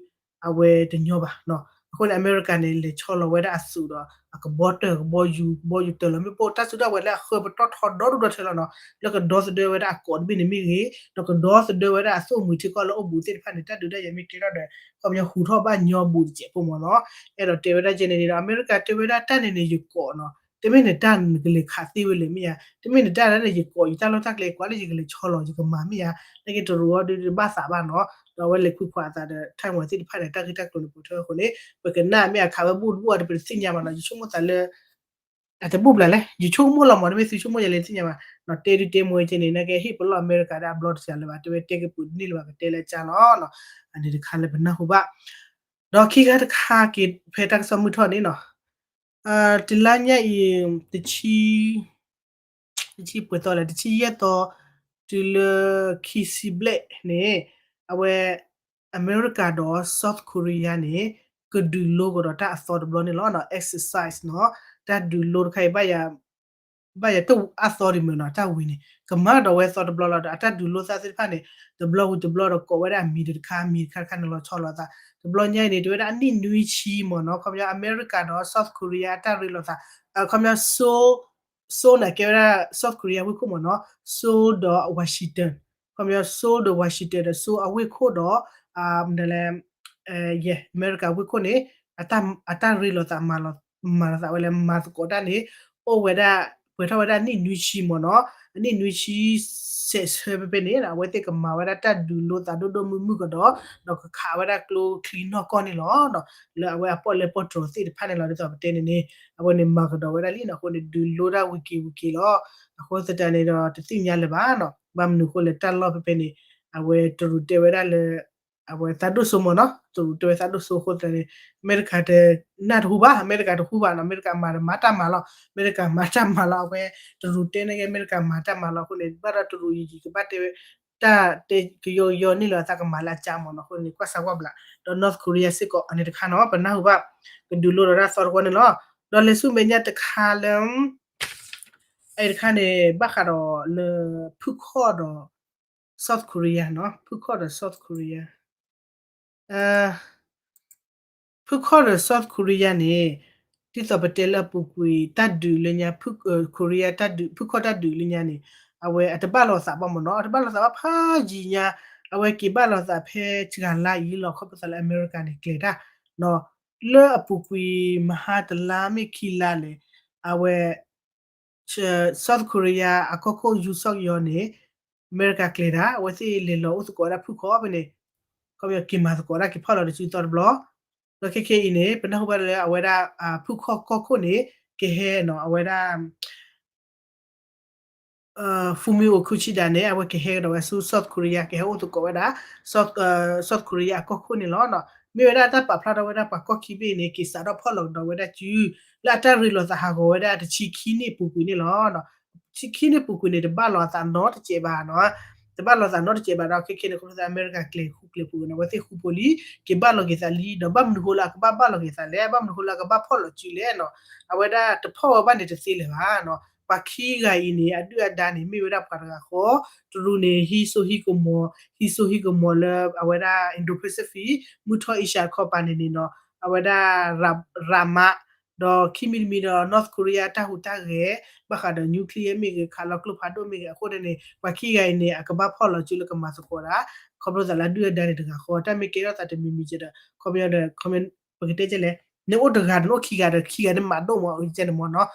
အဝဲတညီဘၣ်နီၤ. အဃိန့ၣ် အမဲရကၤန့ၣ် လဲၤဆီလီၤဝဲဒၣ်အသုးဒီး အကဘီတၢၢ် ကဘီယူၤ ကဘီယူၤတၢၢ်လီၤ မ့ၣ်ပိၢ် တၢ်စုတၢ်ဝဲၤလၢအဃၢပတီၢ်ထီဒီဒူၣ်ဒီထၢလီၤနီၤ, လၢကဒီသဒၢဝဲဒၣ်အကိးတဘ့ၣ်န့ၣ်မ့ၢ်ဂ့ၤ, ဒီးကဒီသဒၢဝဲဒၣ်အသိၣ်မှံၤထံကီၢ်လၢအိၣ်ဘူးသ့ၣ်တဖၣ်န့ၣ် တၢ်ဒုးတၢ်ယၤမ့ၢ်ကဲထီၣ်ဒီး ခီပညီဟူးထီၣ်ဘၣ်ညီဘူးတစဲးဖိမ့ၢ်နီၤ. အဲၣ်ဒိးတဲဝဲဒၣ်ကဲန့ၣ်န့ၣ်ဒီး အမဲရကၤတဲဝဲဒၣ်တၢ်န့ၣ်န့ၣ် ယကိးနီၤ, တမ့ၢ်န့ၣ်တၢ်နကလဲၤခးသ့ဝဲလဲၣ်မ့ၢ်ဧါ, တမ့ၢ်န့ၣ်တၢ်လၢန့ၣ် ယကိးယတၢ်လီၢ်တၢ်ကျဲကွၢ်လၢယကလဲၤဆီလီၤ ယကမၤမ့ၢ်ဧါ, နာ်က့တရူးအီၤဒုးတဘၣ်သးဘၣ်နီၤ, ဒီးအဝဲလဲၤခွံခွါအသးဒီး Taiwan သ့ၣ်တဖၣ်န့ၣ် တၢ်ဂ့ၢ်တၢ်ကျိၤန့ၣ်ပိာ်ထွဲအဃိန့ၣ် ပကနၣ်မ့ၢ်အခးဝဲဘူၣ်တဘူၣ်အီၤဒီး ပတသ့ၣ်ညါဘၣ်နီၤ, ယဆိကမိၣ်သးလၢ အတဘူၣ်ဘျးလဲၣ် ယဆိကမိၣ်လီၤမး တမ့ၢ်သုဆိကမိၣ်ယၤလဲၣ်သ့ၣ်ညါဘၣ်, တဲဒုးတဲမ့ၢ်ကဲန့ၣ် နာ်က့ဟ့ၣ်ပလီၢ်အမဲရကၤဒၣ်အဘျီတစှၤလၢၤဘၣ်, တဲဝဲတဲကပူၤတန့ၢ်လၢၤဘၣ် ကတဲလၢအကၢ်လီၤ, အန့ၣ်တခါလၢပနၢ်ဟူဘၣ်, ဒီးခံခါတခါက့ၤဖဲတၢ်ကစီၣ်မုၢ်ထီၣ်န့ၣ်နီၤ, တလါညါအံၤ တဆံ တဆံပှဲၤသီလဲၣ် တဆံယဲၢ်သီ တုၤလၢခံဆံဘျဲၣ်န့ၣ် အဝဲ အမဲရကၤဒီး South Korea န့ၣ် ကဒုးလိကဒီးတၢ်အသီတဘျီန့ၣ်လီၤ, exercise နီၤ, တၢ်ဒုးလိတခါအံၤ ဘၣ်ယၤတအါသီဒံးမ့ၢ်နီၤ, တၢ်ဝံၤန့ၣ် ကမၤဒီးဝဲသီတဘျီလီၤဒီး အတၢ်ဒုးလိသးသ့ၣ်တဖၣ်န့ၣ် တဘျီဝံၤတဘျီဒီးကိးဝဲဒၣ်အမံၤတခါ အမံၤတခါတခါန့ၣ်လီၤဆီလီၤသး, တဘျီညါအံၤန့ၣ် တဝဲဒၣ်အနံၣ်နွံဆံမ့ၢ်နီၤ, ခီပညီအမဲရကၤဒီး South Korea အတၢ်ရ့လိာ်သး, ခီပညီ Seoul န့ၣ် ကဲဝဲဒၣ် South Korea ဝ့ၢ်ခိၣ်မ့ၢ်နီၤ, Seoul ဒီး Washington, ခီပညီ Seoul ဒီး Washington ဒီး Seoul အဝ့ၢ်ခိၣ်ဒီး မနုၤလဲၣ် ယဲ အမဲရကၤဝ့ၢ်ခိၣ်န့ၣ် အတၢ်ရ့လိာ်သး မၤလိာ်သးဝဲလၢမၤသကိးတၢ်န့ၣ် အိၣ်ဝဲဒၣ် ပှဲၤထီၣ်ဝဲဒၣ်နံၣ်နွံဆံမ့ၢ်နီၤ, အနံၣ်နွံဆံ စဲးဆၢဖဲဖဲန့ၣ် အဝဲသ့ၣ်ကမၤဝဲဒၣ်တၢ်ဒုးလိသးဒိၣ်ဒိၣ်မုၢ်မုၢ်ကဒီး ဒီးကခးဝဲဒၣ်ကျိချံနီၢ်ကီၢ်န့ၣ်လီၤ. လၢအဝဲအပီၣ်လဲၣ်ပီၣ်တြီၤသ့ၣ်တဖၣ်န့ၣ်လီၤ. ဒ်သိးပတဲန့ၣ်န့ၣ် အဝဲန့ၣ်မၤကဒီးဝဲဒၣ်လံနီၤ, အဃိန့ၣ် ဒုးလိတၢ်ဝံၤက့ၤဝံၤက့ၤလီၤ. အဃိသတးန့ၣ်ဒီး တသ့ၣ်ညါလၢၤဘၣ်နီၤ, ဘၣ်မနုၤအဃိလဲၣ် တၢ်လီၢ်ဖဲဖဲန့ၣ် အဝဲတရူးတဲဝဲဒၣ်လၢ အဝဲသးဒိၣ်စိမ့ၢ်နီၤ, တရူးတဲဝဲသးဒိၣ်စိအဃိသတးန့ၣ် အမဲရကၤတနၢ်တဟူဘၣ်, အမဲရကၤတဟူဘၣ်နီၤ, အမဲရကၤမၤတမၤတၢ်မၤလီၤ, အမဲရကၤမၤတၢ်မၤလီၤ, အဝဲတရူးတဲန့ၣ်က့ အမဲရကၤမၤတၢ်မၤလီၤအဃိန့ၣ် ဘၣ်ဒီးတရူးယံာ်ယံာ်ကဘၣ်တဲဝဲ တၢ်တဲကယီကယီန့ၣ်လီၤ အသးကမၤလၢအကၢ်မ့ၢ်နီၤ, အဃိန့ၣ် ကွၢ်စၢ်ကွၢ်ဘျး, ဒီး North Korea စ့ၢ်ကီးအန့ၣ်တခါနီၤ ပနၢ်ဟူဘၣ် ကဒုးလိဒီးတၢ်သီတဝီန့ၣ်လီၤ. ဒီးလဲၤဆူမဲာ်ညါတခါလၢ အအံၤတခါန့ၣ် ဘၣ်ဃးဒီးလၢ ဖုခီၣ်ဒီး South Korea နီၤ, ဖုခီၣ်ဒီး South Korea, ဖုခီၣ်ဒီး South Korea န့ၣ် ဒ်သိးပတဲလၢအပူၤကွံာ် တၢ်ဒုးလၢညါ Korea တၢ်ဒုး ဖုခီၣ်တၢ်ဒုးလၢညါန့ၣ် အဝဲအတဘၣ်လိာ်သးဘၣ်မ့ၢ်နီၤ, အတဘၣ်လိာ်သးဘၣ်ဖးယံာ်ညါ, အဝဲက့ၤဘၣ်လိာ်သးဖဲစှၤလါအံၤလီၤ ခီဖျိသးလၢအမဲရကၤန့ၣ် ကျဲၤတၢ် လၢအပူၤကွံာ်မဟါတလါမ့ၢ်ခံလါလဲၣ်, အဝဲ South Korea အကီၢ်ခိၣ် Yoon Suk Yeol န့ၣ် အမဲရကၤကျဲၤတၢ် အဝဲသ့ၣ်လဲၤလီၤအိၣ်သကိးဝဲဒၣ်ဖုခီၣ်ဖဲန့ၣ်, ခီပညီက့ၤမၤသကိးဒၣ်က့ၤဖီၣ်လီၤတစုသီတဘျီ, ဒီးခဲခဲအံၤန့ၣ် ပနၢ်ဟူဘၣ်လၢအဝဲဒၣ် ဖုခီၣ်ကီၢ်ခိၣ်န့ၣ် ကဟဲနီၤ အဝဲဒၣ် Fumio Kishida န့ၣ် အဝဲကဟဲကဒီးဝဲဆူ South Korea ကဟဲအိၣ်သကိးဝဲဒၣ် South Korea အကီၢ်ခိၣ်န့ၣ်လီၤ. မ့ၢ်ဝဲဒၣ်တၢ်ပာ်ဖျါထီၣ်ဝဲဒၣ်ပှၤကီၢ်ခံဘ့ၣ်န့ၣ် က့ၤစးထီၣ်ဖီၣ်လီၤကဒီးဝဲဒၣ်စု လၢအတၢ်ရ့လိာ်သးဟးဂီၤဝဲဒၣ်တဆံခံနံၣ်အပူၤကွံာ်န့ၣ်လီၤ. တဆံခံနံၣ်ပူၤကွံာ်န့ၣ် တဘၣ်လိာ်အသးနီတစဲးဘၣ်နီၤ, တဘၣ်လိာ်သးနီတစဲးဘၣ်ဒီး ခဲခဲန့ၣ် ခီဖျိသးအမဲရကၤကျဲၤဃူကျဲၤဖိးန့ၣ် အဝဲသ့ၣ်ဃူဖိလံ က့ၤဘၣ်လိာ်က့ၤသးလံ ဒီးဘၣ်မနုၤဃိလၢအကဘၣ်ဘၣ်လိာ်က့ၤသးလဲၣ်, ဘၣ်မနုၤဃိလၢအကဘၣ်ဖီၣ်လီၤစုလဲၣ်နီၤ, အဝဲဒၣ်တဖီၣ်ဝဲဘၣ်န့ၣ်တသ့လၢၤဘၣ်နီၤ. ပှၤခံဂၤအံၤန့ၣ် အဒုၣ်အဒါန့ၣ် မ့ၢ်ဝဲဒၣ်ပှၤတဂၤဃီ, တရူးန့ၣ် ဟံးစိဟံးကမီၤ, ဟံးစိဟံးကမီၤလၢအဝဲဒၣ် Indo-Pacific မုၢ်ထီၣ် Asia တခီပၤန့ၣ်န့ၣ်နီၤ, အဝဲဒၣ် ရးမး ဒီးခံမံၤတမံၤဒီး North Korea တၢ်ဟူးတၢ်ဂဲၤ ဘၣ်ဃးဒီး nuclear မ့ၢ်ဂ့ၤ ခးလီၤကျိဖးဒိၣ်မ့ၢ်ဂ့ၤ အဃိန့ၣ်န့ၣ် ပှၤခံဂၤအံၤန့ၣ် အကဘၣ်ဖီၣ်လီၤစုလၢကမၤသကိးတၢ်, ခီဖျိသးလၢအဒုၣ်အဒါန့ၣ်တဂၤဃီ တၢ်မ့ၢ်ကဲထီၣ်သးတမံၤမံၤကဒီး ခီပညီဒီး ပကတဲကလဲၣ်, နအိၣ်တဂၤဒီးနအိၣ်ခံဂၤဒီးခံဂၤန့ၣ်မၤဒိၣ်မးအီၤကဲန့ၣ်မ့ၢ်နီၤ,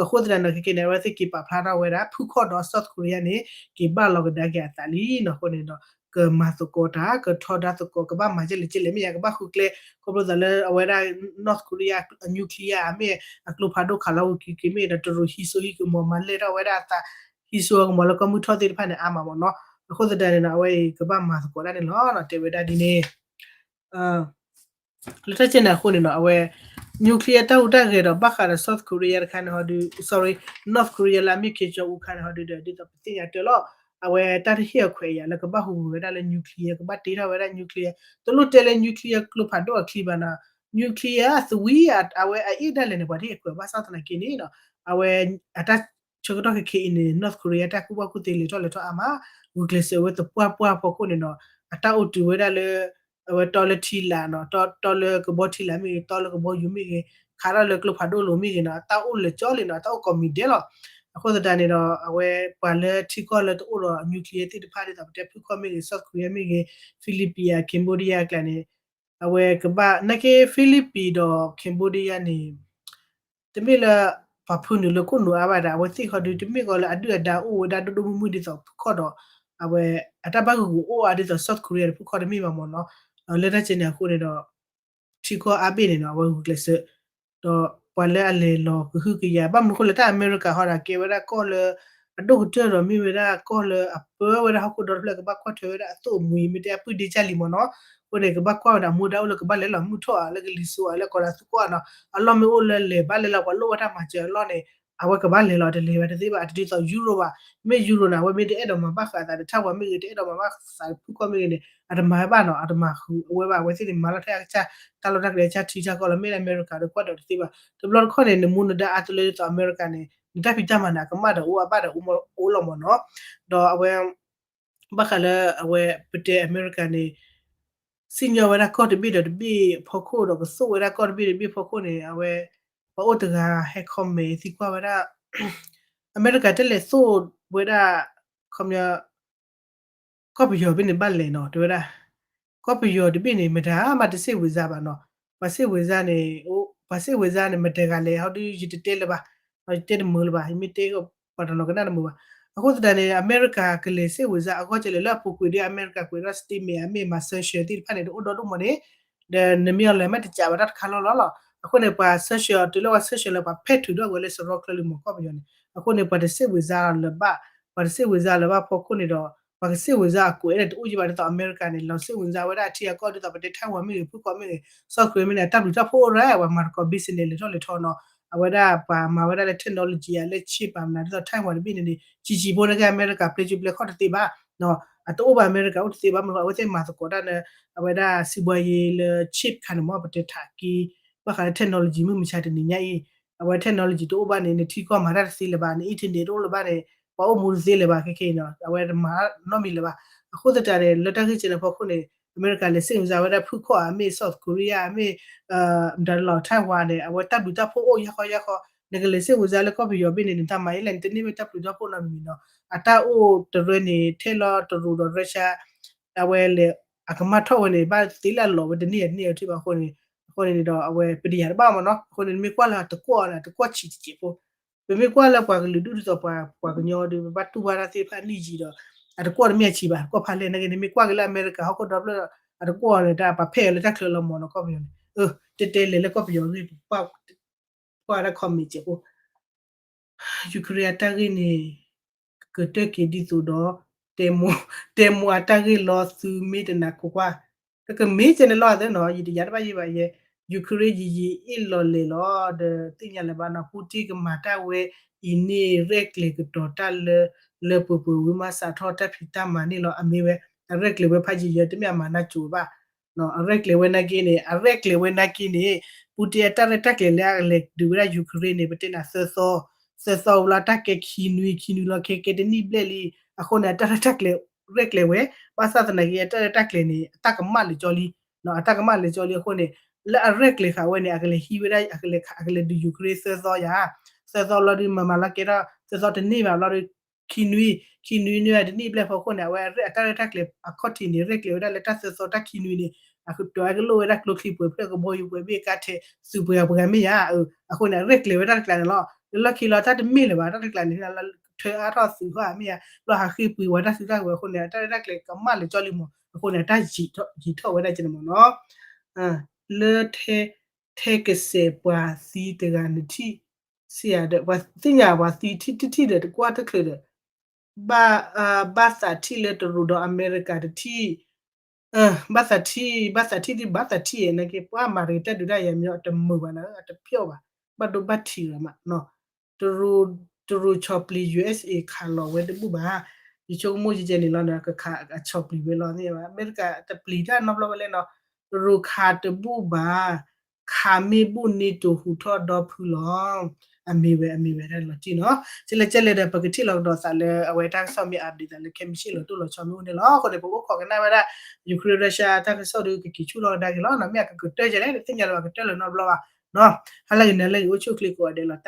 အဃိသတးန့ၣ် ခဲခဲန့ၣ် အဝဲသ့ၣ်က့ၤပာ်ဖျါထီၣ်ဝဲဒၣ် ဖုခီၣ်ဒီး South Korea န့ၣ် က့ၤဘၣ်လီၤကဒါက့ၤအသးလံနီၤ, အဃိန့ၣ်ဒီး ကမၤသကိးတၢ် ကထီဒါသကိး ကဘၣ်မၤကဲလဲၣ်ကဲလဲၣ် မ့ၢ်ယၤကဘၣ်ဃုကျဲ ခီဖျိသးလၢအဝဲဒၣ် North Korea အ nuclear မ့ၢ် အကျိဖးဒိၣ်ခးလီၤဝံၤက့ၤက့ၤမ့ၢ်ဒီး တရူးဟံးစိဟံးကမီၤ မၤလဲၢ်ထီၣ်ဝဲဒၣ်အသး ဟံးစိဟံးကမီၤလၢကီၢ်မုၢ်ထီၣ်သ့ၣ်တဖၣ်န့ၣ် အါမးမ့ၢ်နီၤ, အဃိသတးန့ၣ်ဒီး အဝဲအံၤကဘၣ်မၤသကိးဒၣ်န့ၣ်လီၤ, တဲဝဲဒၣ်ဒ်န့ၣ် လၢတၢ်ကဲန့ၣ်အဃိန့ၣ်နီၤ အဝဲ nuclear တၢ်ဟူးတၢ်ဂဲၤဒီးဘၣ်ဃးဒီး South Korea တခါန့ၣ်ဟီဒုး sorry North Korea လၢအမ့ၢ် Kim Jong Un တခါန့ၣ်ဟီဒုးဒီး ဒ်သိးပသ့ၣ်ညါတၢ်လီၤ, အဝဲတၢ်တဟ့ၣ်အခွဲးအယာ်လၢကဘၣ်ဟူးဂဲၤဝဲဒၣ်လၢ nuclear ကဘၣ်တ့ထီၣ်ဝဲဒၣ် nuclear တလိၣ်တဲလၢ nuclear ကျိဖးဒိၣ်အချံဘၣ်နီၤ, nuclear သဝံအဝဲအအ့ၣ်ဒၣ်လဲာ်န့ၣ် ပှၤတဟ့ၣ်အခွဲးဘၣ်ဆၣ်သနာ်က့န့ၣ်နီၤ, အဝဲအတၢ်ဆၢကတီၢ်ခဲခဲအံၤန့ၣ် North Korea တၢ်ကူၣ်ဘၣ်ကူၣ်သ့လဲၤထီၣ်လဲၤထီၣ်အါမး, ဂုာ်ကျဲးစၢးဝဲသပှၢ်ပှၢ်ဖီခိၣ်န့ၣ်ဒီး အတၢ်အိၣ်တုၤဝဲဒၣ်လၢ အဝဲတီလၢထံလာ်နီၤ, တီလၢကဘီထံလာ်မ့ၢ်ဂ့ၤ, တီလၢကဘီယူၤမ့ၢ်ဂ့ၤ, ခးထီၣ်လၢကျိဖးဒိၣ်လိၤမ့ၢ်ဂ့ၤနီၤ, အတၢ်အိၣ်လၢာ်ကၠီလံနီၤ, အတၢ်အိၣ်ကိးမံၤဒဲးလီၤ. အဃိသတးန့ၣ်ဒီး အဝဲပှၤလၢထံကီၢ်လၢတအိၣ်ဒီး nuclear သ့ၣ်တဖၣ်ဒ်သိး ပတဲဖုခီၣ်မ့ၢ်ဂ့ၤ, South Korea မ့ၢ်ဂ့ၤ, Philippines အ Cambodia အကျါန့ၣ် အဝဲကဘၣ် နာ်က့ Philippines ဒီး Cambodia န့ၣ် တမ့ၢ်လၢ ပှၤဖုနုာ်လၢခိၣ်နူာ်အါဘၣ်ဒီး အဝဲသ့ၣ်ဃီဒီး တမ့ၢ်ဃီလၢအဒုၣ်အဒါအိၣ်ဝဲဒၣ်ဒိၣ်ဒိၣ်မုၢ်မုၢ်ဒ်သိးဖုခီၣ်ဒီး အဝဲ အတၢ်ဘၣ်ဂုာ်ဂုာ်အိၣ်အါဒ်သိး South Korea ဒီးဖုခီၣ်တမ့ၢ်ဘၣ်မ့ၢ်နီၤ. လၢတၢ်ကဲန့ၣ်အဃိန့ၣ်ဒီး ထံကီၢ်အါဘ့ၣ်န့ၣ်နီၤ အဝဲဂုာ်ကျဲးစၢး ဒီးပှၤလၢအလဲၤလီၤကဟုကယာ် ဘၣ်မနုၤအဃိလဲၣ် တၢ်အမဲရကၤဟီဒီး ကဲဝဲဒၣ်ကီၢ်လၢ အဒိၣ်ကတၢၢ်ဒီးမ့ၢ်ဝဲဒၣ်ကီၢ်လၢအပၢဝဲဒၣ်ဟီၣ်ခိၣ်ဒီတဖျၢၣ် ကဘၣ်ကွၢ်ထွဲဝဲဒၣ်အသိၣ်အမှံၤ မ့ၢ်တဲအပုၢ်ဒ့ကၢ်လံမ့ၢ်နီၤ. အဃိန့ၣ် ကဘၣ်ကွၢ်ဝဲဒၣ်အမူဒါအိၣ်လၢကဘၣ်လဲၤလီၤမုၢ်ထီၣ်ဧါ လၢကလံၤစိးဧါလၢကီၢ်ဒီးသူကီၢ်နီၤ အလီၢ်မ့ၢ်အိၣ်လၢလဲၤဘၣ်လဲၤလီၤ ပှၤလိၣ်ဝဲတၢ်မၤစၢၤအလီၢ်န့ၣ် အဝဲကဘၣ်လဲၤလီၤ တလဲၤဝဲတသ့ဘၣ် တဒ်သိး Europe ဘၣ်. မ့ၢ် Europe န့ၣ် အဝဲမ့ၢ်တအဲၣ်ဒိးမၤဘၣ်ဃးအသးဒီး Taiwan မ့ၢ်ဂ့ၤ တအဲၣ်ဒိးမၤဘၣ်ဃးဖုခီၣ်မ့ၢ်ဂ့ၤန့ၣ် အတမၤဝဲဘၣ်နီၤ အတမၤဃုာ်အဝဲဘၣ် အဝဲသ့ၣ်န့ၣ် မၤလီၤတၢ်အကစၢ် တၢ်လီၢ်တၢ်ကျဲအကစၢ်ထံကီၢ်လီၤ မ့ၢ်လၢအမဲရကၤဒီးကွၢ်ဒီးတသ့ဘၣ် တဘျီတခီၣ်န့ၣ် နမူနဒါအါတလၢဒ်သိးအမဲရကၤန့ၣ် နတၢ်ဖံးတၢ်မၤန့ၣ် အကမၣ်ဒီးအိၣ်အဘၣ်ဒီးအိၣ်လီၤမ့ၢ်နီၤ. ဒီးအဝဲ ဘၣ်ဃးလၢအဝဲပတဲအမဲရကၤန့ၣ် စံၣ်ညီၣ်ဝဲဒၣ်ကီၢ်တဘ့ၣ်ဒီးတဘ့ၣ်အဖီခိၣ်ဒီး ကသိၣ်ဝဲဒၣ်ကီၢ်တဘ့ၣ်တဘ့ၣ်အဖီခိၣ်န့ၣ် အဝဲ ပှၤအိၣ်တဂၤဟဲ comment သံကွၢ်ဝဲဒၣ် အမဲရကၤတလဲၤသိၣ်ဝဲဒၣ် ခီပညီ ကီၢ်ပယီၤဘ့ၣ်န့ၣ်ဘၣ်လဲၣ်နီၤ တဲဝဲဒၣ် ကီၢ်ပယီၤတဘ့ၣ်န့ၣ် မတၤမးတစ့ၣ်ဝံၤစါဘၣ်နီၤ ပှၤစ့ၣ်ဝံၤစါန့ၣ် ပှၤစ့ၣ်ဝံၤစါန့ၣ် မတၤဂၤလဲၣ် ဟီဒုးယတတဲလၢၤဘၣ် ယတဲတမုာ်လၢၤဘၣ် ယမ့ၢ်တဲပှၤတနီၤကနၣ်တမုာ်ဘၣ်. အဃိသတးန့ၣ် အမဲရကၤကလဲၤစ့ၣ်ဝံၤစါအဂီၢ်ကလဲၣ်လၢအပူၤကွံာ်ဒီးအမဲရကၤကွံာ်ဒီး statement အမ့ၢ်မၤ sanction သ့ၣ်တဖၣ်န့ၣ် တအိၣ်ဒီဒိၣ်မးန့ၣ် ဒီးနမ့ၢ်အီၤလဲၤမ့ၢ်တကးဘၣ်တၢ်တခါလီၢ်လီၢ်လီၤ. အဃိန့ၣ် ပှၤ sanction တုၤလၢပှၤ sanction လၢပှၤဖဲးထုးထီၣ်ဝဲလၢစရီချၢလံမ့ၢ်ကီၢ်ပယီၤန့ၣ် အဃိန့ၣ် ပှၤတစ့ၣ်ဝံၤစါလၢၤဘၣ် ပှၤတစ့ၣ်ဝံၤစါလၢၤဘၣ်ဖီခိၣ်န့ၣ်ဒီး ပှၤကစ့ၣ်ဝံၤစါအကွဲးလၢတအိၣ်ယံၤဘၣ်ဒ်သိးအမဲရကၤန့ၣ် လီၤစ့ၣ်ဝံၤစါဝဲဒၣ်အထံအကီၢ်ဒ်သိးပတဲ Taiwan မ့ၢ်ဂ့ၤ ဖုခီၣ်မ့ၢ်ဂ့ၤ South Korea မ့ၢ်ဂ့ၤ အတၢ်ဘျုးတၢ်ဖှိၣ်အိၣ်ရၣ် ပှၤမၤသကိး business လဲၤထီၣ်လဲၤထီနီၤ အဝဲဒၣ်ပှၤမၤဝဲဒၣ်လၢ technology ဧါ လၢ chip ပှၤမနုၤဒ်သိး Taiwan တဘ့ၣ်န့ၣ်န့ၣ် ဆံးဆံးဖိန့ၣ်က့ အမဲရကၤပျဲစုပျဲခီၣ်တသ့ဘၣ် အတအိၣ်ဘၣ်အမဲရကၤအိၣ်တသ့ဘၣ် မ့ၢ်အဝဲသ့ၣ်မၤသကိးတၢ်န့ၣ် အဝဲဒၣ်စံးဘှါယ့လၢ chip ခါန့ၣ်မ့ၢ်ပတဲထးက့ ဘၣ်ဃးလၢ technology မုၢ်မဆါတနံၤညါအံၤ အဝဲ technology တအိၣ်ဘၣ်န့ၣ် နထံကီၢ်မၤတၢ်တသ့လၢၤဘၣ် န internet တအိၣ်လၢၤဘၣ်န့ၣ် ပှၤအိၣ်မူတသ့လၢၤဘၣ် ခဲခဲအံၤနီၤ အဝဲတမၤနီတမံၤလၢၤဘၣ်. အဃိသတးန့ၣ် လၢတၢ်ဂ့ၢ်ကဲန့ၣ်ဖီခိၣ်န့ၣ် အမဲရကၤလဲၤစ့ၣ်ဝံၤစါဝဲဒၣ်ဖုခီၣ်ဧါ မ့ၢ် South Korea မ့ၢ် မတၤတလီၤ Taiwan န့ၣ် အဝဲတၢ်ဘျုးတၢ်ဖှိၣ်အိၣ်ယါဃီယါဃီ နကလဲၤစ့ၣ်ဝံၤစါလၢကီၢ်ပယီၤဘ့ၣ်န့ၣ် နတၢ်မၤအံၤလဲၣ် နတန့ၢ်မ့ၢ်တၢ်ဘျုးတၢ်ဖှိၣ်နီတမံၤနီၤ အတၢ်အိၣ်တရၢန့ၣ် ထဲလီၤတရူးဒီး Russia အဝဲလဲၤ အကမၣ်ထီၣ်ဝဲန့ၣ် ဘၣ်သ့လၢအလီၤဝဲတန့ၢ်အန့ၢ်အထံၣ်ဘၣ်အဃိန့ၣ် အဃိန့ၣ်ဒီး အဝဲပတယာ်တဘၣ်မ့ၢ်နီၤ အဃိန့ၣ် နမ့ၢ်ကွၢ်လၢအတကွီၣ်န့ၣ် အတကွီၣ်ဆံးတစဲးဖိ ပမ့ၢ်ကွၢ်လၢပှၤကလုာ်ဒူၣ်ဒ်သိးပှၤ ပှၤကညီဒီး ပဘၣ်တူၢ်ဘၣ်တၢ်သ့ၣ်တဖၣ်န့ၣ်ယံာ်ဒီး အတကွီၣ်တမ့ၢ်အဆံးဘၣ် တကွီၣ်ဖးလဲၢ် နာ်က့ နမ့ၢ်ကွၢ်က့ၤလၢအမဲရကၤဟီၣ်ခိၣ်ဒီဖျၢၣ် အတကွီၣ်န့ၣ် တၢ်ပှၤဖဲးအီၤလၢတၢ်ချၢလီၤမ့ၢ်နီၤ ကီၢ်ပယီၤန့ၣ် တဲတဲလဲၤလၢကီၢ်ပယီၤဂ့ၢ် ပကွၢ်ဝဲဒၣ် comment စဲးဖိ Ukraine အတၢ်ဂ့ၢ်န့ၣ် ကကတၢၢ်က့ၤဒ်သိးဒီး တဲမိၢ် တဲမိၢ်အတၢ်ဂ့ၢ်လီၤ သုမ့ၢ်တနၤကိးကွၢ် ကကမ့ၢ်ကဲန့ၣ်လီၤသ့နီၤ ယတယာ်တဘၣ်ယဲဘၣ်ယဲ Ukraine ယံာ်ယံာ်အ့ၣ်လီၤလဲၤလီၤ ဒီးသ့ၣ်ညါလၢၤဘၣ်နီၤ Putin ကမၤတၢ်ဝဲအံၤန့ၣ် ရဲၣ်ကျဲၤကတီၤတၢ်လၢ လၢပှဲၤပှဲၤဝံၤမးစးထီၣ်တၢ်ဖံးတၢ်မၤန့ၣ်လီၤ အမ့ၢ်ဝဲ အရဲၣ်ကျဲၤဝဲဖးယံာ်ယဲ တမ့ၢ်အမၤနၢ်ကၠိၤဘၣ် အရဲၣ်ကျဲၤဝဲနာ်က့န့ၣ် အရဲၣ်ကျဲၤဝဲနာ်က့န့ၣ် Putin အတၢ်ရဲၣ်တၢ်ကျဲၤလၢအကလဲၤဒုးဝဲဒၣ် Ukraine န့ၣ် ပတဲနၤသၢသီ သၢသီဝံၤလီၤတၢ်ကဲခံနွံ ခံနွံလီၤ ခဲကဲတနံၣ်ဘျဲၣ်လံ အဃိန့ၣ် အတၢ်ရဲၣ်တၢ်ကျဲၤ ရဲၣ်ကျဲၤဝဲ ဘၣ်ဆၣ်သနာ်က့ အတၢ်ရဲၣ်တၢ်ကျဲၤန့ၣ် အတၢ်ကမၣ်လၢာ်ကၠီလံ အတၢ်ကမၣ်လၢာ်ကၠီလံအဃိန့ၣ် လၢအရဲၣ်ကျဲၤဃာ်ဝဲန့ၣ် အကလဲၤဟံးဝဲဒၣ် အကလဲၤ အကလဲၤဒုး Ukraine သၢသီယါ သၢသီလီၤဒီး မၤမၤလီၤကဲထီၣ် သၢသီတန့ၢ်ဘၣ်လီၤဒီး ခံနွံ ခံနွံန့ၣ် တနံၣ်ဘျဲၣ်ဖီခိၣ်န့ၣ် အဝဲအတၢ်ရဲၣ်တၢ်ကျဲၤအခီၣ်ထံးန့ၣ် ရဲၣ်ကျဲၤဝဲဒၣ်လၢတၢ်သၢသီတၢ်ခံနွံန့ၣ် အကတီၤအကလိၣ်ဝဲဒၣ်ကျိချံပှဲၤဖျၢၣ်ကဘီယူၤပှဲၤဘ့ၣ်ကါထဲး သုးပှဲၤပှဲၤမ့ၢ်ယါ အဃိန့ၣ် အရဲၣ်ကျဲၤဝဲတၢ်တကျါန့ၣ်လီၤ လၢလီၢ်ခံလီၤတၢ်တမ့ၢ်လၢၤဘၣ် တၢ်တကျါန့ၣ် ထၢအါထီၣ်သုးထီၣ်မ့ၢ်ယါ လီၤဟးဃ့ပှ့ၤဝဲတၢ်စုတၢ်ကဝဲၤအဃိန့ၣ် အတၢ်ရဲၣ်တၢ်ကျဲၤကမၣ်လၢာ်ကၠီလံမး အဃိန့ၣ် အတၢ်ယံာ်ထီၣ်ဝဲဒၣ်ကဲန့ၣ်မးနီၤ လၢ ထဲကစဲးပှၤသံတဂၤနထံၣ် စံးယၤဒီး ပှၤသ့ၣ်ညါပှၤသံထံၣ်တထံၣ်ဒီးတကွၢ်တချုးဒီး ဘၣ် ဘၣ်သးထံၣ်လၢတရူးဒီးအမဲရကၤတထံၣ် ဘၣ်သးထံၣ် ဘၣ်သးထံၣ်ဒ်ဘၣ်သးထံၣ်နာ်က့ ပှၤမၤတဂ့ၤတၢ်ဒုးတၢ်ယၤမ့ၢ်အတမုာ်ဘၣ်နၤ အတပျီၣ်ဘၣ် ဘၣ်ဒိဘၣ်ထံးရၤမး တရူး တရူးဆီၣ်ပျံၤ USA ခးလီၤဝဲတဘူၣ်ဘၣ် ယဆိကမိၣ်ယကဲန့ၣ်လီၤ ကခးအဆီၣ်ပျံၤဝဲလီၤ အမဲရကၤတပျံၤတၢ်နီတဘျီဝဲလဲၣ်နီၤ တရူးခးတဘူၣ်ဘၣ် ခးမ့ၢ်ဘူၣ် NATO ဟူးထီၣ်ဒီဖုလီၤ အမ့ၢ်ဝဲအမ့ၢ်ဝဲဒၣ်လီၤတံၢ်နီၤ. ကလဲၤကလဲၤဒီး ပကထံၣ်လီၤကဒီးသးလၢအဝဲတၢ်ကစီၣ်မ့ၢ် update သးလၢ ခဲမုၢ်ဆ့ၣ်လီၤတိၢ်လီၤဆီမ့ၢ်အိၣ်န့ၣ်လီၤ. အဃိန့ၣ် ပအိၣ်ခိးကနၣ်ဝဲဒၣ် Ukraine Russia တၢ်ကစီၣ်ဒီးကက့ၤဆူၣ်ထီၣ်ကဒါက့ၤလီၤနီၤ. မ့ၢ်အကကတၢၢ်ကလဲၣ် တသ့ၣ်ညါလၢၤဘၣ် ကတၢၢ်လၢၤနီတဘျီဘၣ်နီၤ. ဟါလၢဂ့ၤ နၤလၢဂ့ၤ အိၣ်ဆူၣ်အိၣ်ချ့ကိးဂၤဒဲးလီၤ.